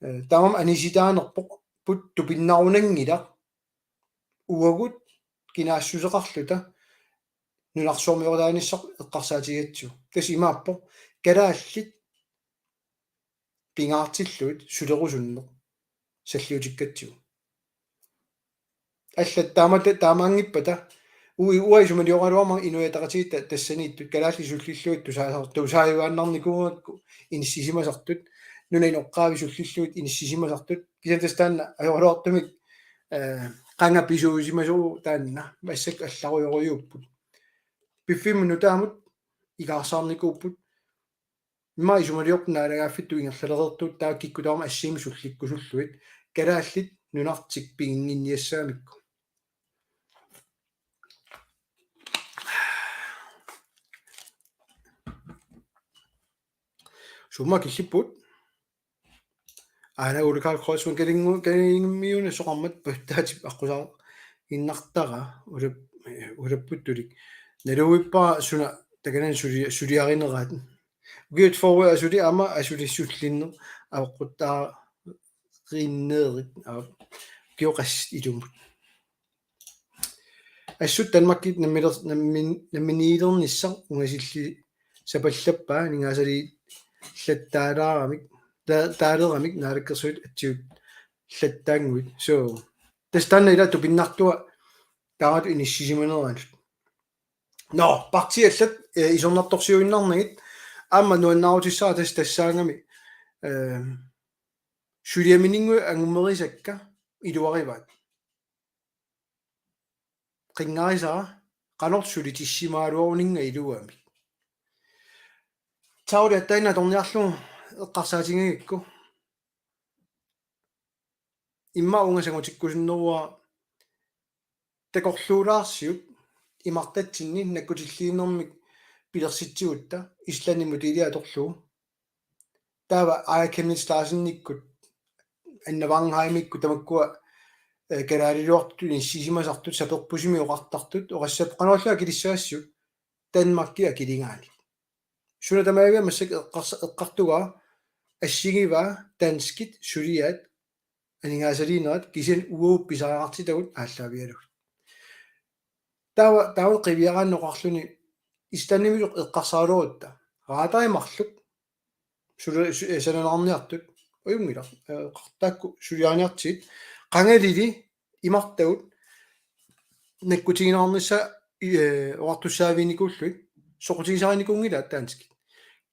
Eh, taamaammat anisitaanerpoq put tupinnarunanngilaq uagut kinaassuseqarluta nunarsuarmioqataanissaq eqqarsaatigigatsigu. Tassa imaappoq kalaallit pingaartillugit sulerusunneq salliutikkatsigu. Allat taamata-, taamaanngippata ui-, uanga isumalioraluarama Inuit Ataqatigiit ta-, tassaniittut kalaallit sullillugit tusaasar-, tusaajuaannarnikuugakku inissisimasartut, nunap inoqqaavi sullillugit inissisimasartut, kisianni tassa taanna ajoraluartumik, eh, qanga pisuusimasoq taanna, massakkut allarujorujuupput. Piffimmi nutaamut ikaarsaarnikuupput, immaqa isumaliorput naalagaaffittut ingerlalereertut taava kikkut tamarmik assigiimmik sullikkusullugit, kalaallit nunartik piginnginniassagamikku. Summa killipput. Aana Ole Karl Kreutzmann kalingu-, kalingumiuna soqarmat puttaatip aqqusaarinnartara ulap-, ulapputtulik. Naluippara suna takanani suli-, suliarineraat. Ukiut forward asuli aamma asuli sullinneq apeqquttaarinnerit. Aa, ukioqassat ilumut. Assut Danmarkip nammiler-, nammin-, namminiilernissaq ungasillisapallappaa aningaasaliillattaalaaramik, ta-, taaleramik naalakkersuisut atsiullattaannguit. So, tassa taanna ila tupinnartua taamatut inissisimaneranut. Nå, partiit allat, eh, isornartorsiuinnarnagit aamma nuannaarutissara tassa tassaagami, eh, suliamininnguit angummerisakka iluarivaat. Qinngarisara qanoq sulitissimagaluaruninnga iluamik. Tauli attainna atorniarlugu eqqarsaatigigakku. Immaqa uunga sangutikkusunneruara takorluulaarsiuk imartatsinni nakkutilliinermik pilersitsigutta Islandimut iliatorlugu. Taava Aaja Chemnitz Larsenikkut, Anna Wangenheimikkut tamakkua, eh, kalaaliuartut inissisimasartut saperpusimi oqartartut oqassapput qanoq ilillugu akilissagassiuk Danmarki akiligaanni. Suna tamaaviat massakkut eqqars-, eqqartugaa assigivaa danskit suliaat aningaasaliinerat kisianni uagut pisariaqartitagut aallaavigalugit. Taava, taava qiviaraanni oqarluni Islandimilu eqqarsaraluarutta. Radari marluk. Suli-, su-, eh, sananarniartut. Ajunngilaq. Eh, taakku suliariniartigit. Qangalili imartagut nakkutigineqarnissaa, eh, oqartussaaviginikuullugit. Soqutigisariginikuunngillat danskit.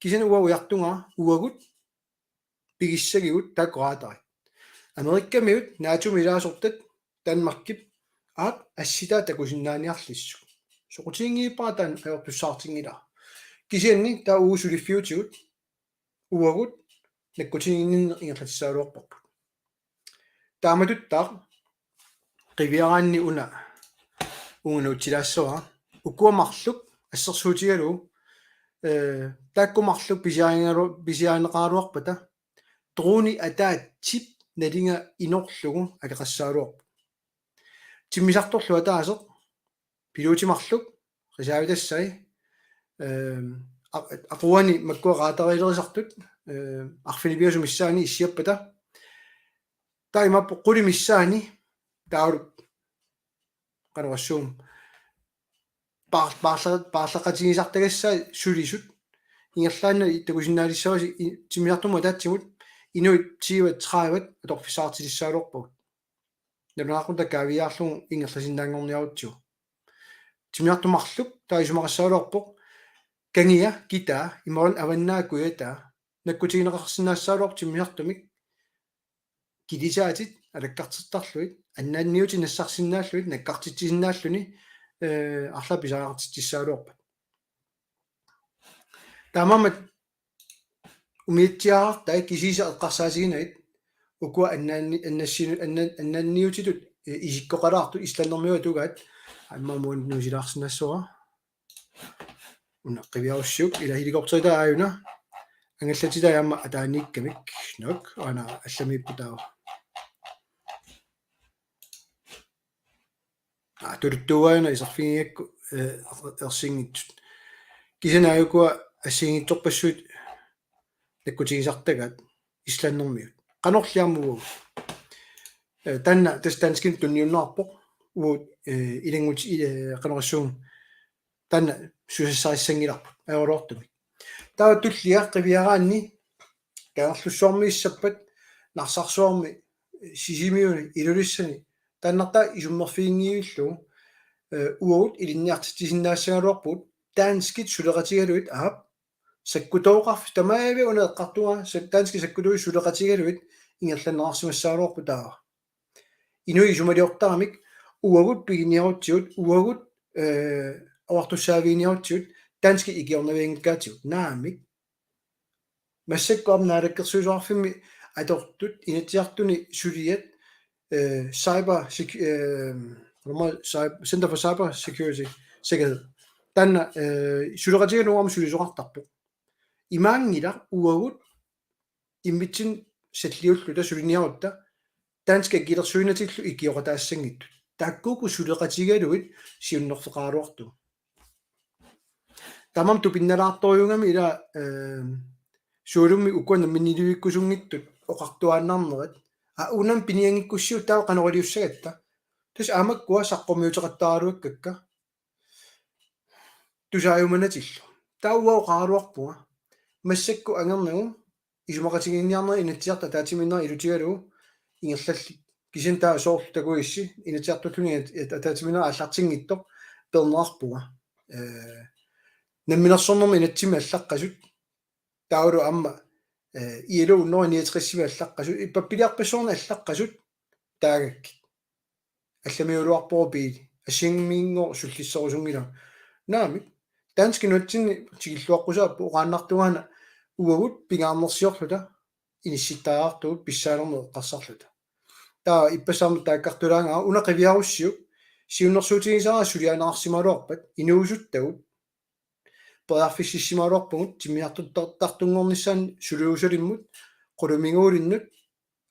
Kisianni uanga ujartugaa uagut pigissagigut taakku radarit. Amerikkamiut, NATO-mi ilaasortat, Danmarkip, aap, assitaa takusinnaaniarlissuk. Soqutiginngilara taanna ajortussaartinngilaa. Kisianni taava uagut suliffiutigut, uagut nakkutiginninneq ingerlatissagaluarparput. Taamatuttaaq qiviaraanni una uunga nuutsilaassavara. Ukua marluk assersuutigalugu, eh, taakku marluk pisiarigalu-, pisiarineqaraluarpata droni ataatsip nalinga inorlugu akeqassagaluarpoq. Timmisartorlu ataaseq, piluutimarluk, reservitassai, ehm, aq-, aquani makkua radarilerisartut, ehm, arfineq-pingasut missaanni issiappata. Taava imaappoq quli missaani, taavalu, qanoq oqassuunga, paar-, paarla-, paarlaqatigisartagassai sulisut, ingerlaannaq takusinnaalissavasi i-, timmisartumut ataatsimut, inuit tyve tredive atorfissaqartilissagaluarpagut. Nalunaaqutaq kaaviiaarlugu ingerlasinnaanngorniarutsigu. Timmisartut marluk taava isumaqassagaluarpoq kangia kitaa imaluunniit avannaa kujataa nakkutigineqarsinnaassagaluarpoq timmisartumik kilisaatit alakkartertarlugit, annaanniutit nassarsinnaallugit, nakkartitsisinnaalluni, eh, arlaat pisariaqartitsissagaluarpat. Taamaammat umiatsiaarartai kisiisa eqqarsaatiginagit ukua annaanni-, annassinu-, anna-, annaanniutitut, eh, isikkoqalaartut Islandimiut atugaat aamma muun nuusilaarsinnaassavara. Una qiviarussiuk ila helikopteritaa aajuna. Angallatitaat aamma ataaniikkamik. Nok, aana allamiippoq taava. Aa, tuluttuuaana iserfigigakku, eh, ersinngitsut. Kisianni ukua assigiinngitsorpassuit nakkutigisartagaat Islandimiut. Qanorli aamma uagut. Eh, taanna tassa danskimik tunniunneqarpoq. Uagut, eh, ilanngut-, eh, qanoq oqassuunga. Taanna susassarissanngilarput ajoraluartumik. Taava tullia qiviaraanni Kangerlussuarmiissappat, Narsarsuarmi, Sisimiuni, Ilulissani, taannartaa isummerfiginngivillugu, eh, uagut ilinniartitsisinnaassagaluarpugut danskit suleqatigalugit, aap, sakkutooqarfik tamaaviat una eqqartugaa, sa-, danskit sakkutuutit suleqatigalugit ingerlanneqarsimassagaluarput taava. Inuit isumaliortaramik uagut piginiarutsigut, uagut, eh, oqartussaaviginiarutsigut, danskit ikiornavianngikkaatigut. Naamik. Massakkut aamma Naalakkersuisoqarfimmi atortut Inatsisartuni suliat, eh, cyber sec-, eh, normal cy-, Center for Cyber Security, sikkerhed. Taanna, eh, suleqatigalugu aamma sulisoqartarpoq. Imaanngilaq uagut immitsinnut salliulluta suliniarutta danskit akilersuinatillu ikioqataassanngitsut. Taakkuuku suleqatigalugit siunnerfeqaraluartugut. Tamanna tupinnalaartorujuugami ila, eh, sualummik ukua namminiilivikkusunngitsut oqartuaannarnerat. Aa, unami pinianngikkussiuk taava qanoq iliussagatta. Tassa aamma ukua saqqummiuteqattaraluakkakka. Tusaajumanatillu. Taava uanga oqaraluarpunga. Massakkut angernagu isumaqatigiinniarnerit Inatsisartut ataatsimiinnerat ilutigalugu ingerlallit. Kisianni taava soorlu takugissi Inatsisartulluunniit at-, at-, ataatsimiinnerat aallartinngitsoq peerneqarpunga. Eh, namminersornermi inatsimmi allaqqasut. Taavalu aamma, eh, I L O hundrede niogtresimi allaqqasut. Pappiliarpassuarni allaqqasut taagakkit. Allamiugaluarpoq Piili. Assigiimmik sullisserusunngilagut. Naamik. Danskit nunatsinni tikilluaqqusaapput oqaannartugaana uagut pingaarnersiorluta inissittariaqartugut pissaanermut eqqarsarluta. Taava ippassaq aamma taakkartulaangara una qiviarussiuk Siunnersuutigisara sulianeqarsimagaluarpat inuusuttagut periarfississimagaluarpagut timmisartuttartunngornissaannut suliusalimmut, qulumiguulinnut,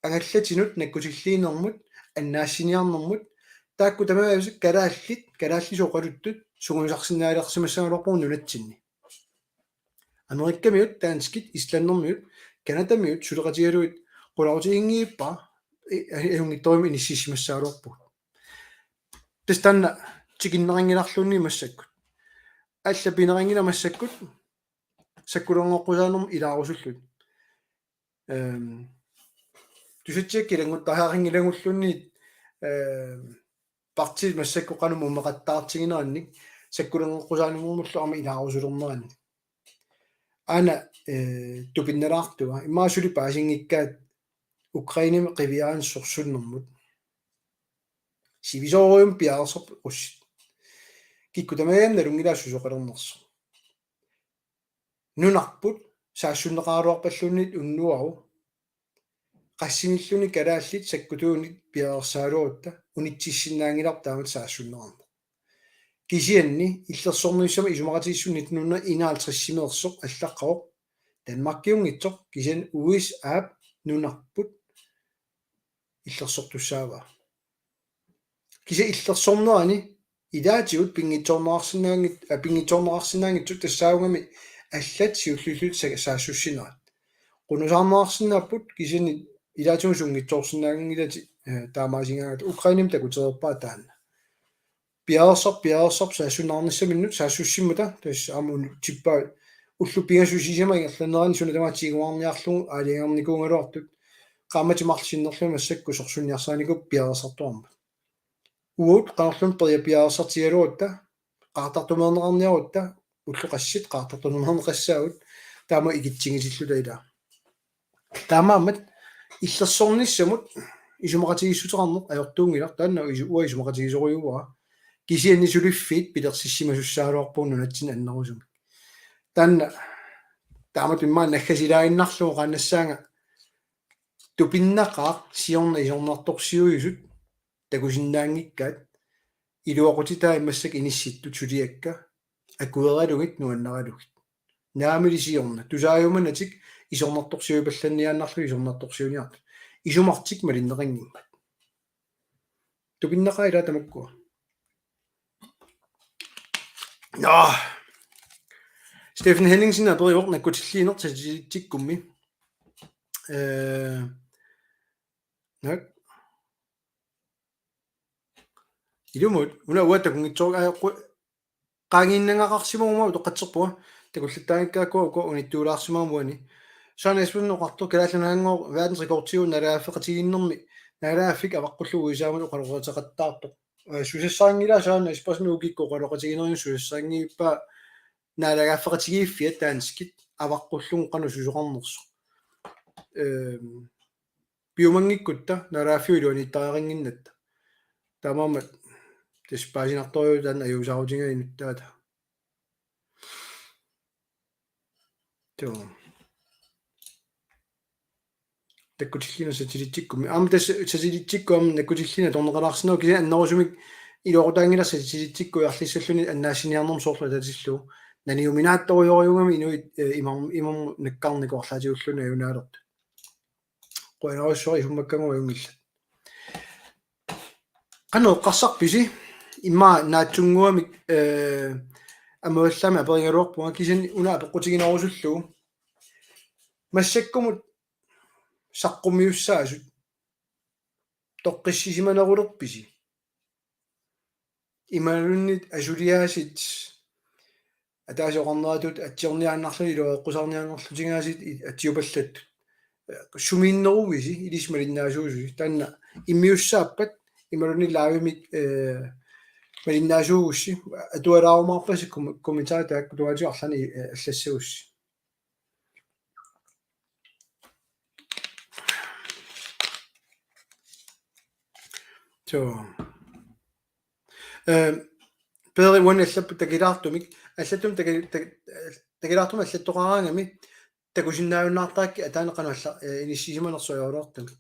angallatinut, nakkutilliinermut, annaassiniarnermut, taakku tamarmik kalaallit, kalaallisut oqaluttut sungiusarsinnaalersimassagaluarpagut nunatsinni. Amerikkamiut, danskit, islandimiut, canadamiut suleqatigalugit qularutiginngilara, i-, ajunngitsorujussuarmik inississimassagaluarpugut. Tassa taanna tikinneqanngilarluunniit massakkut. Alla pineqanngilaq massakkut sakkulerneqqusaanermut ilaarusullutik. Ehm, tusatsiak ilannguttariaqanngilagulluunniit, ehm, partiit massakkut qanoq mummaqattaartiginerannik sakkulerneqqusaanermullu aamma ilaarusulernerani. Aana, eh, tupinnalaartua. Immaqa suli paasinngikkaat Ukrainemi qiviaraanni sorsunnermut. Sivisoorujussuarmik piareersarput russit. Kikkut tamarmik nalunngilaat susoqalernersoq. Nunarput saassunneqaraluarpalluunniit unnuaru. Qassinilluni kalaallit sakkutuunik piareersagaluarutta unitsissinnaanngilarput taamatut saassunneqarneq. Kisianni illersornissamut isumaqatigiissut nitten hundrede enoghalvtreds-imeersoq allaqqavoq Danmarkiunngitsoq kisianni U S A-p nunarput illersortussaavaa. Kisianni illersornerani ilaatigut pinngitsoorneqarsinnaanngit-, aa, pinngitsoorneqarsinnaanngitsut tassaagami allat siulliullutik sa-, saassussinerat. Qunusaarneqarsinnaapput kisianni ilaatigut sunngitsoorsinnaanngilatit, eh, taamaasigaangat Ukrainemi takutereerpaa taanna. Piareersarput, piareersarput saassunneqarnissaminnut saassussimmata tassa aamma unnutsippaa ullut pingasut sisamat ingerlanerani suna tamaat tiguarniarlugu aalajangernikuugaluartut qaammatit marluk sinnerlugit massakkut sorsunniarsarinikuupput piareersartoqarmat. Uagut qanorluunniit peria-, piareersartigaluarutta, qaartartumeerneqarniarutta, ullut qassit qaartartumeerneqassaagut, taama ikitsigitilluta ilaa. Taamaammat illersornissamut isumaqatigiissuteqarneq ajortuunngilaq, taanna isu-, uanga isumaqatigisorujuara. Kisianni suliffiit pilersissimasussaagaluarpagut nunatsinni annerusumik. Taanna taamatut immaqa naggasilaaginnarlugu oqaannassaanga tupinnaqaaq siorna isornartorsiuisut takusinnaanngikkaat iluaqutitaat massakkut inissittut suliakka akueralugit nuannaralugit. Naamili siorna. Tusaajumanatik isornartorsiuipallanniaannarlugit isornartorsiuniartut. Isumartik malinneqanngimmat. Tupinnaqaaq ilaa tamakkua. Nå. Steffen Henningsen aperivoq nakkutilliineq satellitikkummi. Eh, nak. Ilumut, una uanga takunngitsoorpara, aa, qu-, qaangiinnangaqarsimaguma utoqqatserpunga, takullattaanngikkaakku uku unittuulaarsimagama uani. Søren Espersen oqartoq Kalaallit Nunaanngooq verdensrekordiuvoq naalagaaffeqatigiinnermi, naalagaaffik avaqqullugu U S A-mut oqaloqateqattaartoq. Eh, susassaqanngilaq Søren Espersen ukikkut oqaloqatiginerigut susassaqanngippaa naalagaaffeqatigiiffiat danskit avaqqullugu qanoq susoqarnersoq. Ehm, piumanngikkutta naalagaaffiup iluaniittariaqannginnatta. Taamaammat tassa paasinartorujuuvoq taanna ajuusaarutigalugu inuttaata. Joo. Nakkutilliineq satellitikkummi. Aamma tassa satellitikku aamma nakkutilliineq atorneqalaarsinnaavoq kisianni annerusumik iluaqutaanngilaq satellitikku ujarlissalluni annaassiniarnermut soorlu atatillugu. Naniuminaattorujorujussuugami inuit, eh, imam-, imammut nakkarnikut arlaatigulluunniit ajunaalertut. Qujanarsuaq isummakkagut ajunngillat. Qanoq eqqarsarpisi? Immaqa naatsunnguamik, eh, amuallaamik aperigaluarpunga kisianni una apeqqutiginarusullugu. Massakkumut saqqummiussaasut toqqissisimanerulerpisi? Imaluunniit asuliaasit ataaseq oqarneratut atsiorniaannarlutik iluareqqusaarniaannarlutigaasiit i-, atsiupallattut. Sumiinnerussi ilissi malinnaasuususi. Taanna immiussaappat imaluunniit live-imik, eh, malinnaasuugussi. Atualaarumaarpasi kom-, kommentarit taakku tungaatigut arlaannik, eh, allassagussi. Joo. Eh, Peeri uani allapput takilaartumik, allattumik taki-, tak-, takilaartumik allattoqaraangami takusinnaajunnaartarakkit ataani qanoq alla-, eh, inissisimanersoq ajoraluartumik.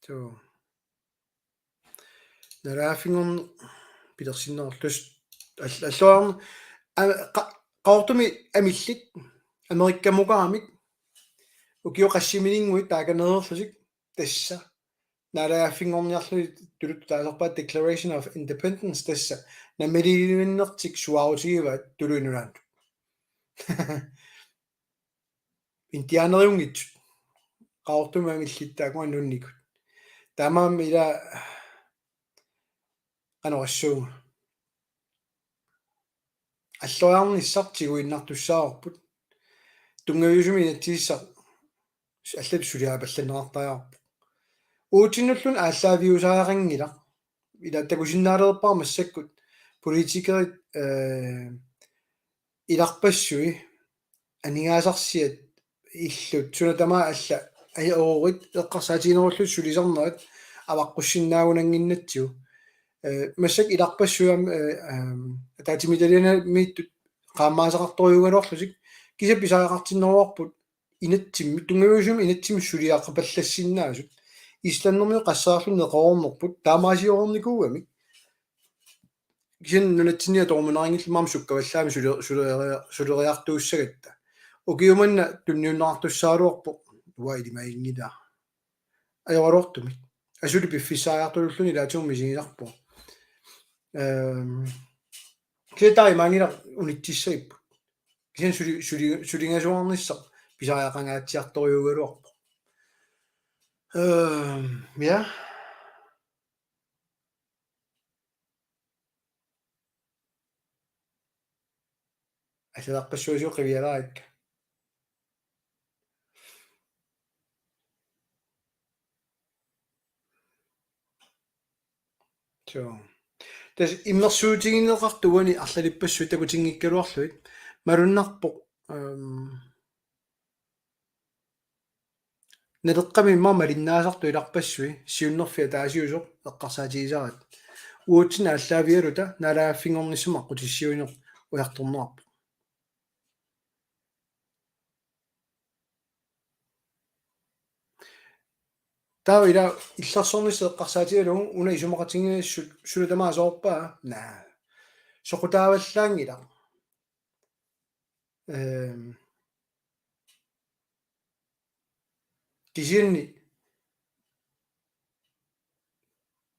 Joo. Naalagaaffinngorneq pilersinnerulluni all-, alloriarneq, a-, qa-, Qaqortumi amillit Amerikkamukaramik ukiut qassiminnguit taakaneerlutik tassa naalagaaffinngorniarluni tuluttut taasarpaat Declaration of Independence tassa namminiilivinnertik suaarutigivaat tuluit nunaannut. Indianeriunngitsut. Qaqortumi amillit taakku nunnikut. Taamaammat ila qanoq oqassuunga. Alloriarnissaq tiguinnartussaavarput. Tunngaviusumik inatsisissaq allatut suliaripallanneqartariaqarpoq. Uatsinnulluunniit aallaaviusariaqanngilaq. Ila takusinnaalerpara massakkut politikerit, eh, ilarpassui aningaasarsiat illut suna tamaat alla ajoruit eqqarsaatiginerullutik sulisarnerat avaqqussinnaajunnaannginnatsigu. Eh, massakkut ilarpassui aamma, eh, ehm, ataatsimiititaliamiittut qaammaasaqartorujuugaluarlutik kisianni pisariaqartinneruarput inatsimmik, tunngaviusumik inatsimmik suliaqapallassinnaasut. Islandermiut qassaarluni neqeroornerput taamaasioreernikuugamik. Kisianni nunatsinni atoruminarinngillat aamma sukkavallaamik suli-, suleria-, suleriartuussagatta. Ukiumanna tunniunneqartussaagaluarpoq uanga ilimaginngilaa. Ajoraluartumik. Asuli piffissariartululluni ilaatigut misigisarpugut. Ehm, kisianni taamaanngilaq unitsissagipput. Kisianni suli-, suli-, sulingasuarnissaq pisariaqangaatsiartorujuugaluarpoq. Ehm, ja. Asalarpassuasigut qiviaraakka. So. Tassa immersuutigineqartut uani arlalippassuit takutinngikkaluarlugit. Malunnarpoq, ehm, Naleqqami immaqa malinnaasartut ilarpassui siunnerfik ataasiusoq eqqarsaatigisaraat. Uatsinnut aallaavigaluta naalagaaffinngornissamut aqqutissiuineq ujartorneqarpoq. Taava ila illersornissaq eqqarsaatigalugu una isumaqatigiissut suna tamaat soorpaa? Naa. Soqutaavallaanngilaq. Ehm, kisianni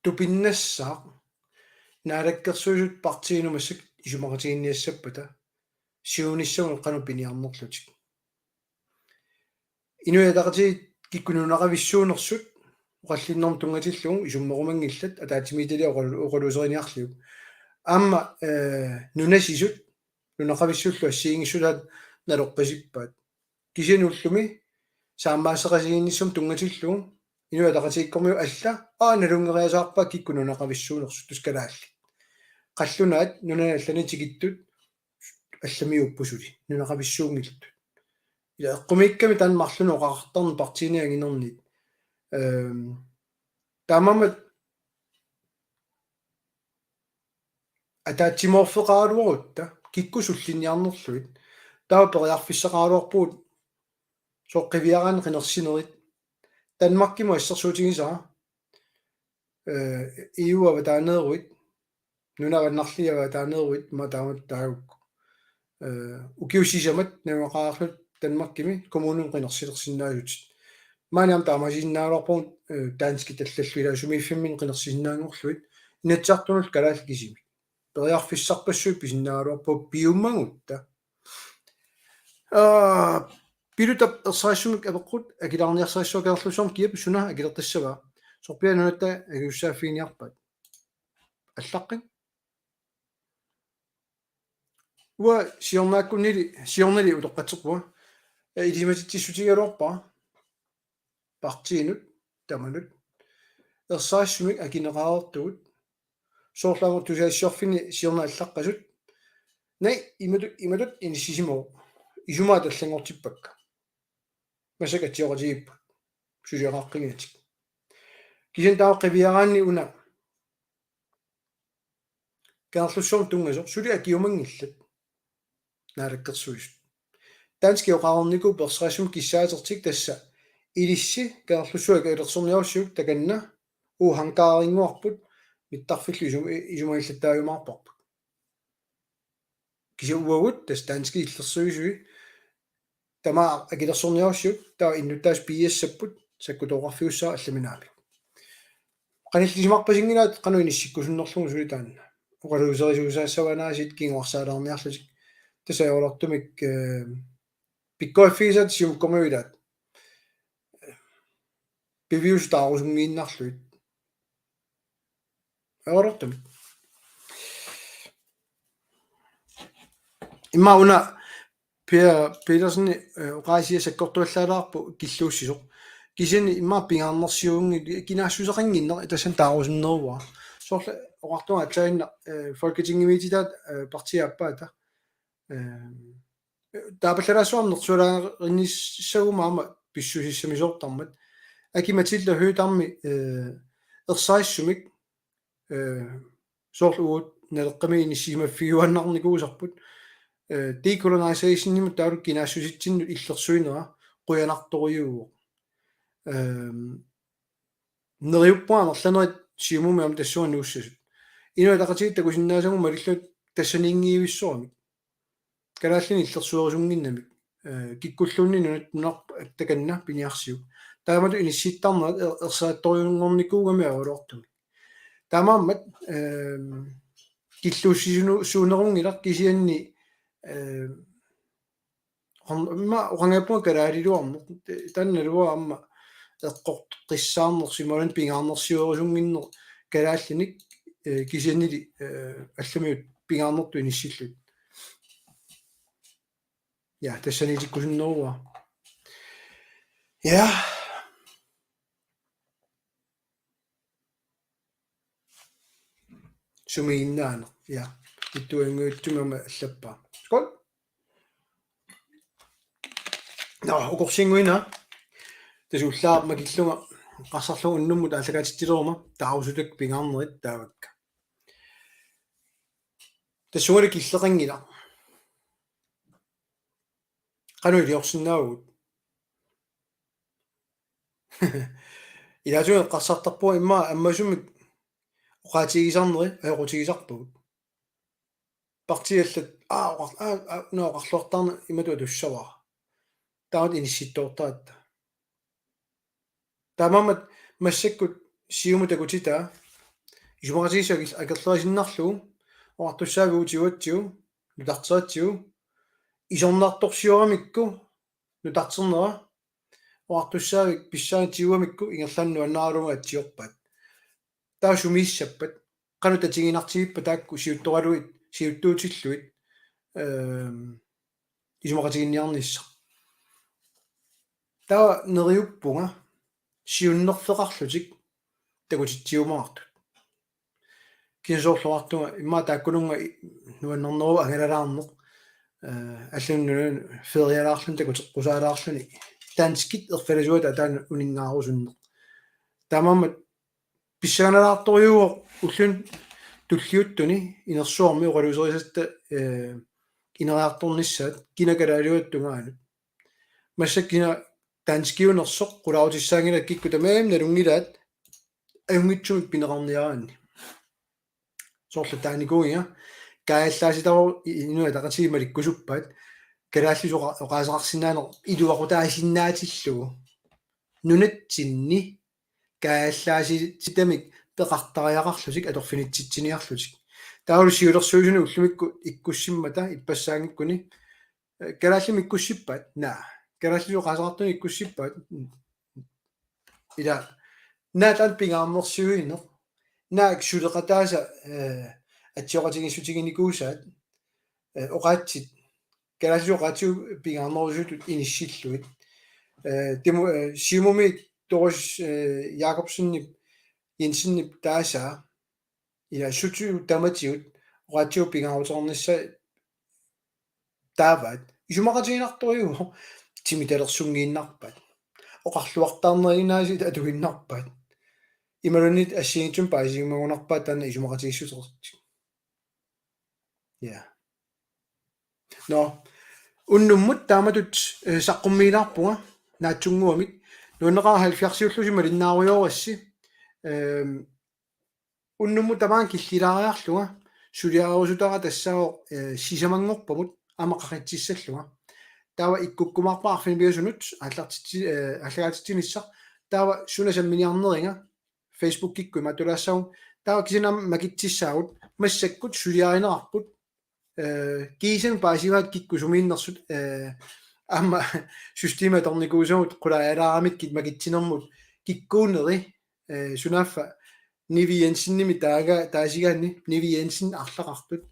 tupinnassaaq naalakkersuisut partiinut massakkut isumaqatiginninniassappata siunissamut qanoq piniarnerlutik. Inuit Ataqatigiit kikkut nunaqavissuunersut oqallinnermut tunngatillugu isummerumanngillat, ataatsimiititaliaq oqalu-, oqaluuseriniarlugu. Aamma, eh, nunasisut nunaqavissuullu assigiinngissutaat naloqqisippaat. Kisianni ullumi saammaasseqatigiinnissamut tunngatillugu Inuit Ataqatigiikkormiut alla, aa, nalunngeriasaarpaat kikkut nunaqavissuunersut, tassa kalaallit. Qallunaat nunani allani tikittut allamiupput suli nunaqavissuunngillat. Ila eqqumiikkami taanna marlunnik oqartarneq partiinit anginerniit. Ehm, taamaammat ataatsimoorfeqaraluarutta kikkut sullinniarnerlugit. Taava periarfissaqaraluarpugut soorlu qiviaraanni qinersinerit. Danmarkimut assersuutigisara, eh, E U avataaneeruit, nunat avannarliit avataaneeruit, ma taamatut taagukku. Eh, ukiut sisamat najugaqareerluta Danmarkimi kommunimut qinersilersinnaasutit. Maani aamma taamaasiinnaagaluarpugut, eh, danskit allallu ila sumiiffimminni qinersisinnaanngorlugit, Inatsisartunullu kalaallit kisimik. Periarfissarpassuit pisinnaagaluarpagut piumagutta. Aa, Pilutap ersarissumik apeqqut akilaarniarsarissuaq Kangerlussuarmi kiap suna akilertassavaa? Sorpiaat nunatta akisussaaffiginiarpaat. Allaqqik? Uanga siornaakkunnili, siornali utoqqatserpunga. Eh, ilisimatitsissutigigaluarpara. Partiinut, tamanut. Ersarissumik akineqareertugut. Soorlu aamma tusagassiorfinni siorna allaqqasut. Naa, imatut, imatut inissisimavoq. Isumaat allanngortippakka. Massakkut atsioqatigiipput. Suliaqaqqingatik. Kisianni taava qiviaraanni una Kangerlussuarmut tunngasoq suli akiumanngillat. Naalakkersuisut. Danskit oqarnikuupput ersarissumik kissaatertik, tassa ilissi Kangerlussuaq akilersorniarussiuk takanna, uu, hangarinnguarput, Mittarfillu isum-, isumagillattaajumaarparput. Kisianni uagut tassa danskit illersuisui tamaat akilersorniarussiuk, taava innuttaasut piiassapput, sakkutooqarfiussaaq allaminaamik. Qanillisimarpasinngilaat qanoq inissikkusunnerlugu suli taanna. Oqaluuserisuusaassavaat aasiit kinguarsaalaarniarlutik. Tassa ajoraluartumik, eh, pikkoriffigisaat Siumukkormiut ilaat. Piviusut taarusunngiinnarlugit. Ajoraluartumik. Immaqa una Per Petersen, eh, oqaasia sakkortuallaalaarpoq killuussisoq. Kisianni immaqa pingaarnersiuunngilaq kinaassuseqannginnera tassani taarusunneruara. Soorlu oqartunga aatsaannaq, eh, Folketingimiititaat, eh, partiit aappaata. Eh, taapallalaassuarnik nersualaarinnissagumaarmat pissusissamisoortarmat. Aki-Matilda Høegh-Dam, eh, ersarissumik, eh, soorlu uagut Naleqqami inissisimaffigiuaannarnikuusarput, eh, decolonizationimut taavalu kinaassusitsinnut illersuinera qujanartorujuuvoq. Ehm, neriuppunga amerlanerit Siumumi aamma tassunga nuussasut. Inuit Ataqatigiit takusinnaasagut malillugu tassaniinngivissoramik. Kalaallinik illersuerisunnginnamik. Eh, kikkulluunniit nunat-, nunarput takanna piniarsiuk. Taamatut inissittarnerat er-, ersaattorujunngornikuugami ajoraluartumik. Taamaammat, ehm, killuussisunu-, suunerunngilaq kisianni, ehm, oqan-, immaqa oqanngippunga kalaaliluarneq, taannaluaq aamma eqqortoqqissaarneq imaluunniit pingaarnersiorisunnginneq kalaallinik, eh, kisiannili, eh, allamiut pingaarnertut inissillutik. Ja, tassaniitikkusunneruara. Ja. Sumiinnaaneq. Ja. Ittuanguitsumama allappaa. Skål. Nå, ukorsinnguina. Tassa ullaaq makillunga eqqarsarlunga unnummut aallakaatitsileruma taarusutakka pingaarnerit taavakka. Tassungali killeqanngilaq. Qanoq iliorsinnaavugut? Ilaatigut eqqarsartarpunga immaqa ammasumik oqaatigisarneri ajoqutigisarpagut. Partiit allat, aa, oqar-, aa, aa, una oqarluartaarneq imatut atussavara. Taamatut inissittoortaratta. Taamaammat massakkut Siumut takutitaa isumaqatigiissut akil-, akerlerisinnarlugu oqartussaavik uatsiuatsiu, nutarteratsigu, isornartorsioramikku nutarternera, oqartussaavik pissaanitiguamikku ingerlaannaq nuannaralugu atsiorpaat. Taava sumiissappat, qanoq tatiginartigippat taakku siuttoraluit, siuttuutillugit, ehm, isumaqatiginninniarnissaq. Taava neriuppunga siunnerfeqarlutik takutitsiumaartut. Kisianni soorlu oqartunga immaqa taakkununnga i-, nuannerneruvoq angalalaarneq, eh, allanut ferialaarluni takuteqqusaalaarluni danskit erfalasuata ataanut uninngaarusunneq. Taamaammat pissanganalaartorujuuvoq ulluni tulliuttuni inersuarmi oqaluuserisatta, eh, ineriartornissaat kina kalaaliuata tungaanut. Massakkut kina danskiunersoq qulaarutissaanngilaq kikkut tamarmik nalunngilaat ajunngitsumik pineqarniaraanni. Soorlu taanikuugiga kaajallaasitavoq i-, Inuit Ataqatigiit malikkusuppaat kalaallisut oqa-, oqaaseqarsinnaaneq iluaqutaasinnaatillugu. Nunatsinni kaajallaasitamik peqartariaqarlutik atorfinitsitsiniarlutik. Taavalu siulersuisuni ullumikkut ikkussimmata ippassaanngikkuni, eh, kalaallimik ikkussippaat, naa. Kalaallisut oqaaseqartunik ikkussippaat. Ila, naak taanna pingaarnersiuineq, naak suleqataasa, eh, atsioqatigiissutiginikuusaat, eh, oqaatsit, kalaallisut oqaatsigut pingaarnerusutut inissillugit. Eh, Demo-, eh, Siumumi Doris, eh, Jakobsenip, Jensenip taasaa, ila sutigut tamatigut oqaatsigut pingaaruteqarnissaat taavaat. Isumaqatiginartorujuuvoq, timitalersunngiinnarpaat. Oqarluartaarnerinnaasiit atuinnarpaat. Imaluunniit assigiinngitsumik paasisimagunarpaat taanna isumaqatigiissuteqarlutik. Ja. Nå, unnummut taamatut, eh, saqqummiilaarpunga naatsunnguamik. Nuanneqaaq halvfjerdsiullusi malinnaarujoorassi. Ehm, Unnummut tamaanga killilaariarlunga suliarerusutara tassaavoq, eh, sisamanngorpamut aamma qaqitsissallunga. Taava ikkukkumaarpara arfineq-pingasunut aallartitsi-, eh, aallakaatitsinissaq. Taava suna samminiarneriga Facebookikkut imaattuulaassaagut. Taava kisianni aamma makitsissaagut, massakkut suliarineqarput, eh, kiisami paasivaat kikkut sumiinnersut, eh, aamma systemi atornikuusagut qulaajalaaramikku makitsinermut kikkuuneri, eh, sunaaffa Nivi Jensenimik taaga-, taasigaanni Nivi Jensen arlaqartut.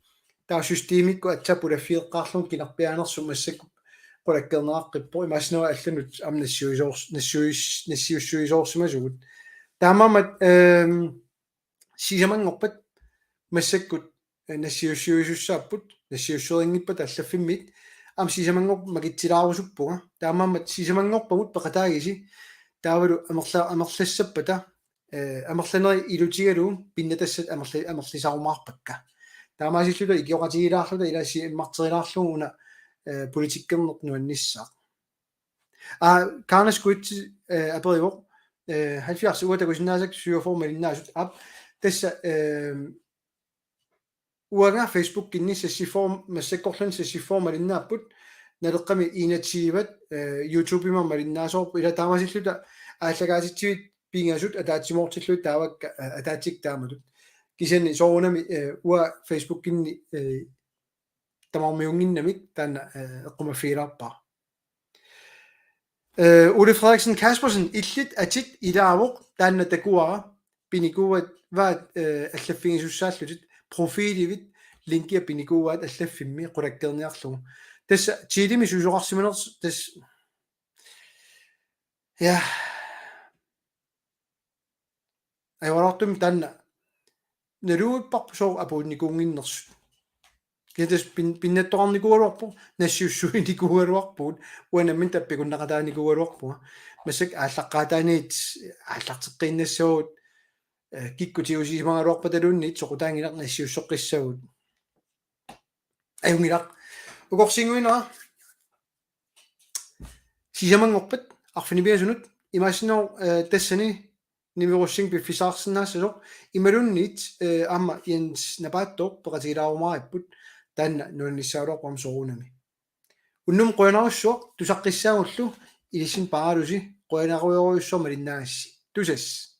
Taava systemikkut aatsaat pulaffigeqqaarlugu kinarpiaanersoq massakkut qulakkeerneqaqqippoq, imaassinnaavoq allanut aamma nassiuisoors-, nassiuis-, nassiussuisoorsimasugut. Taamaammat, ehm, sisamanngorpat massakkut, eh, nassiussuisussaapput, nassiussuerinngippat allaffimmiit, aamma sisamanngorpat makitsilaarusuppunga. Taamaammat sisamanngorpamut peqataagisi, taavalu amerla-, amerlassappata, eh, amerlanerit ilutigalugu pinnatassat amerla-, amerlisarumaarpakka. Taamaasilluta ikioqatigilaarluta ilaasi immarterilaarlugu una, eh, politikkerneq nuannissaaq. Aa, Karnas Kuitsi, eh, aperivoq, eh, halvfjerds uanga takusinnaasakka syvogfyrre malinnaasut, aap, tassa, eh, uanga Facebookinni seksogfyrre, massakkorluunniit seksogfyrre malinnaapput, Naleqqami enogtyve, eh, YouTubemi malinnaasoorput, ila taamaasilluta aallakaatitsivit pingasut ataatsimoortillugit taavakka, eh, ataatsikkut taamatut. Kisianni soorunami, eh, uanga Facebookinni, eh, tamarmiunnginnamik taanna, eh, eqqumaffigilaarpara. Eh, Ole Frederiksen Kaspersen, illit atit ilaavoq, taanna takuara, pinikuuat vaat, eh, allaffigisussaallutit, profilivit linkia pinikuuaat allaffimmi qulakkeerniarlugu. Tassa Chilimi susoqarsimanersoq, tassa, ja. Ajoraluartumik taanna naluipparput sooq apuunnikuunnginnersut. Kisianni tassa pin-, pinnattoqarnikuugaluarpoq, nassiussuinikuugaluarpugut, uanga nammineq tappikunnaqataanikuugaluarpunga. Massakkut aallaqqaataaniit aallarteqqiinnassavagut, eh, kikkut tigusisimagaluarpataluunniit soqutaanngilaq nassiussoqqissavagut. Ajunngilaq. Ukorsinnguinera. Sisamanngorpat arfineq-pingasunut imaassinnaavoq, eh, tassani nimerussing piffissaqarsinnaassasoq imaluunniit, eh, aamma Jens Napaattooq peqatigilaarumaaripput, taanna nuannissagaluarpoq aamma soorunami. Unnummut qujanarsuaq, tusaqqissaagullu ilissinnut paaralusi, qujanarujorujussuaq malinnaagassi. Tusass.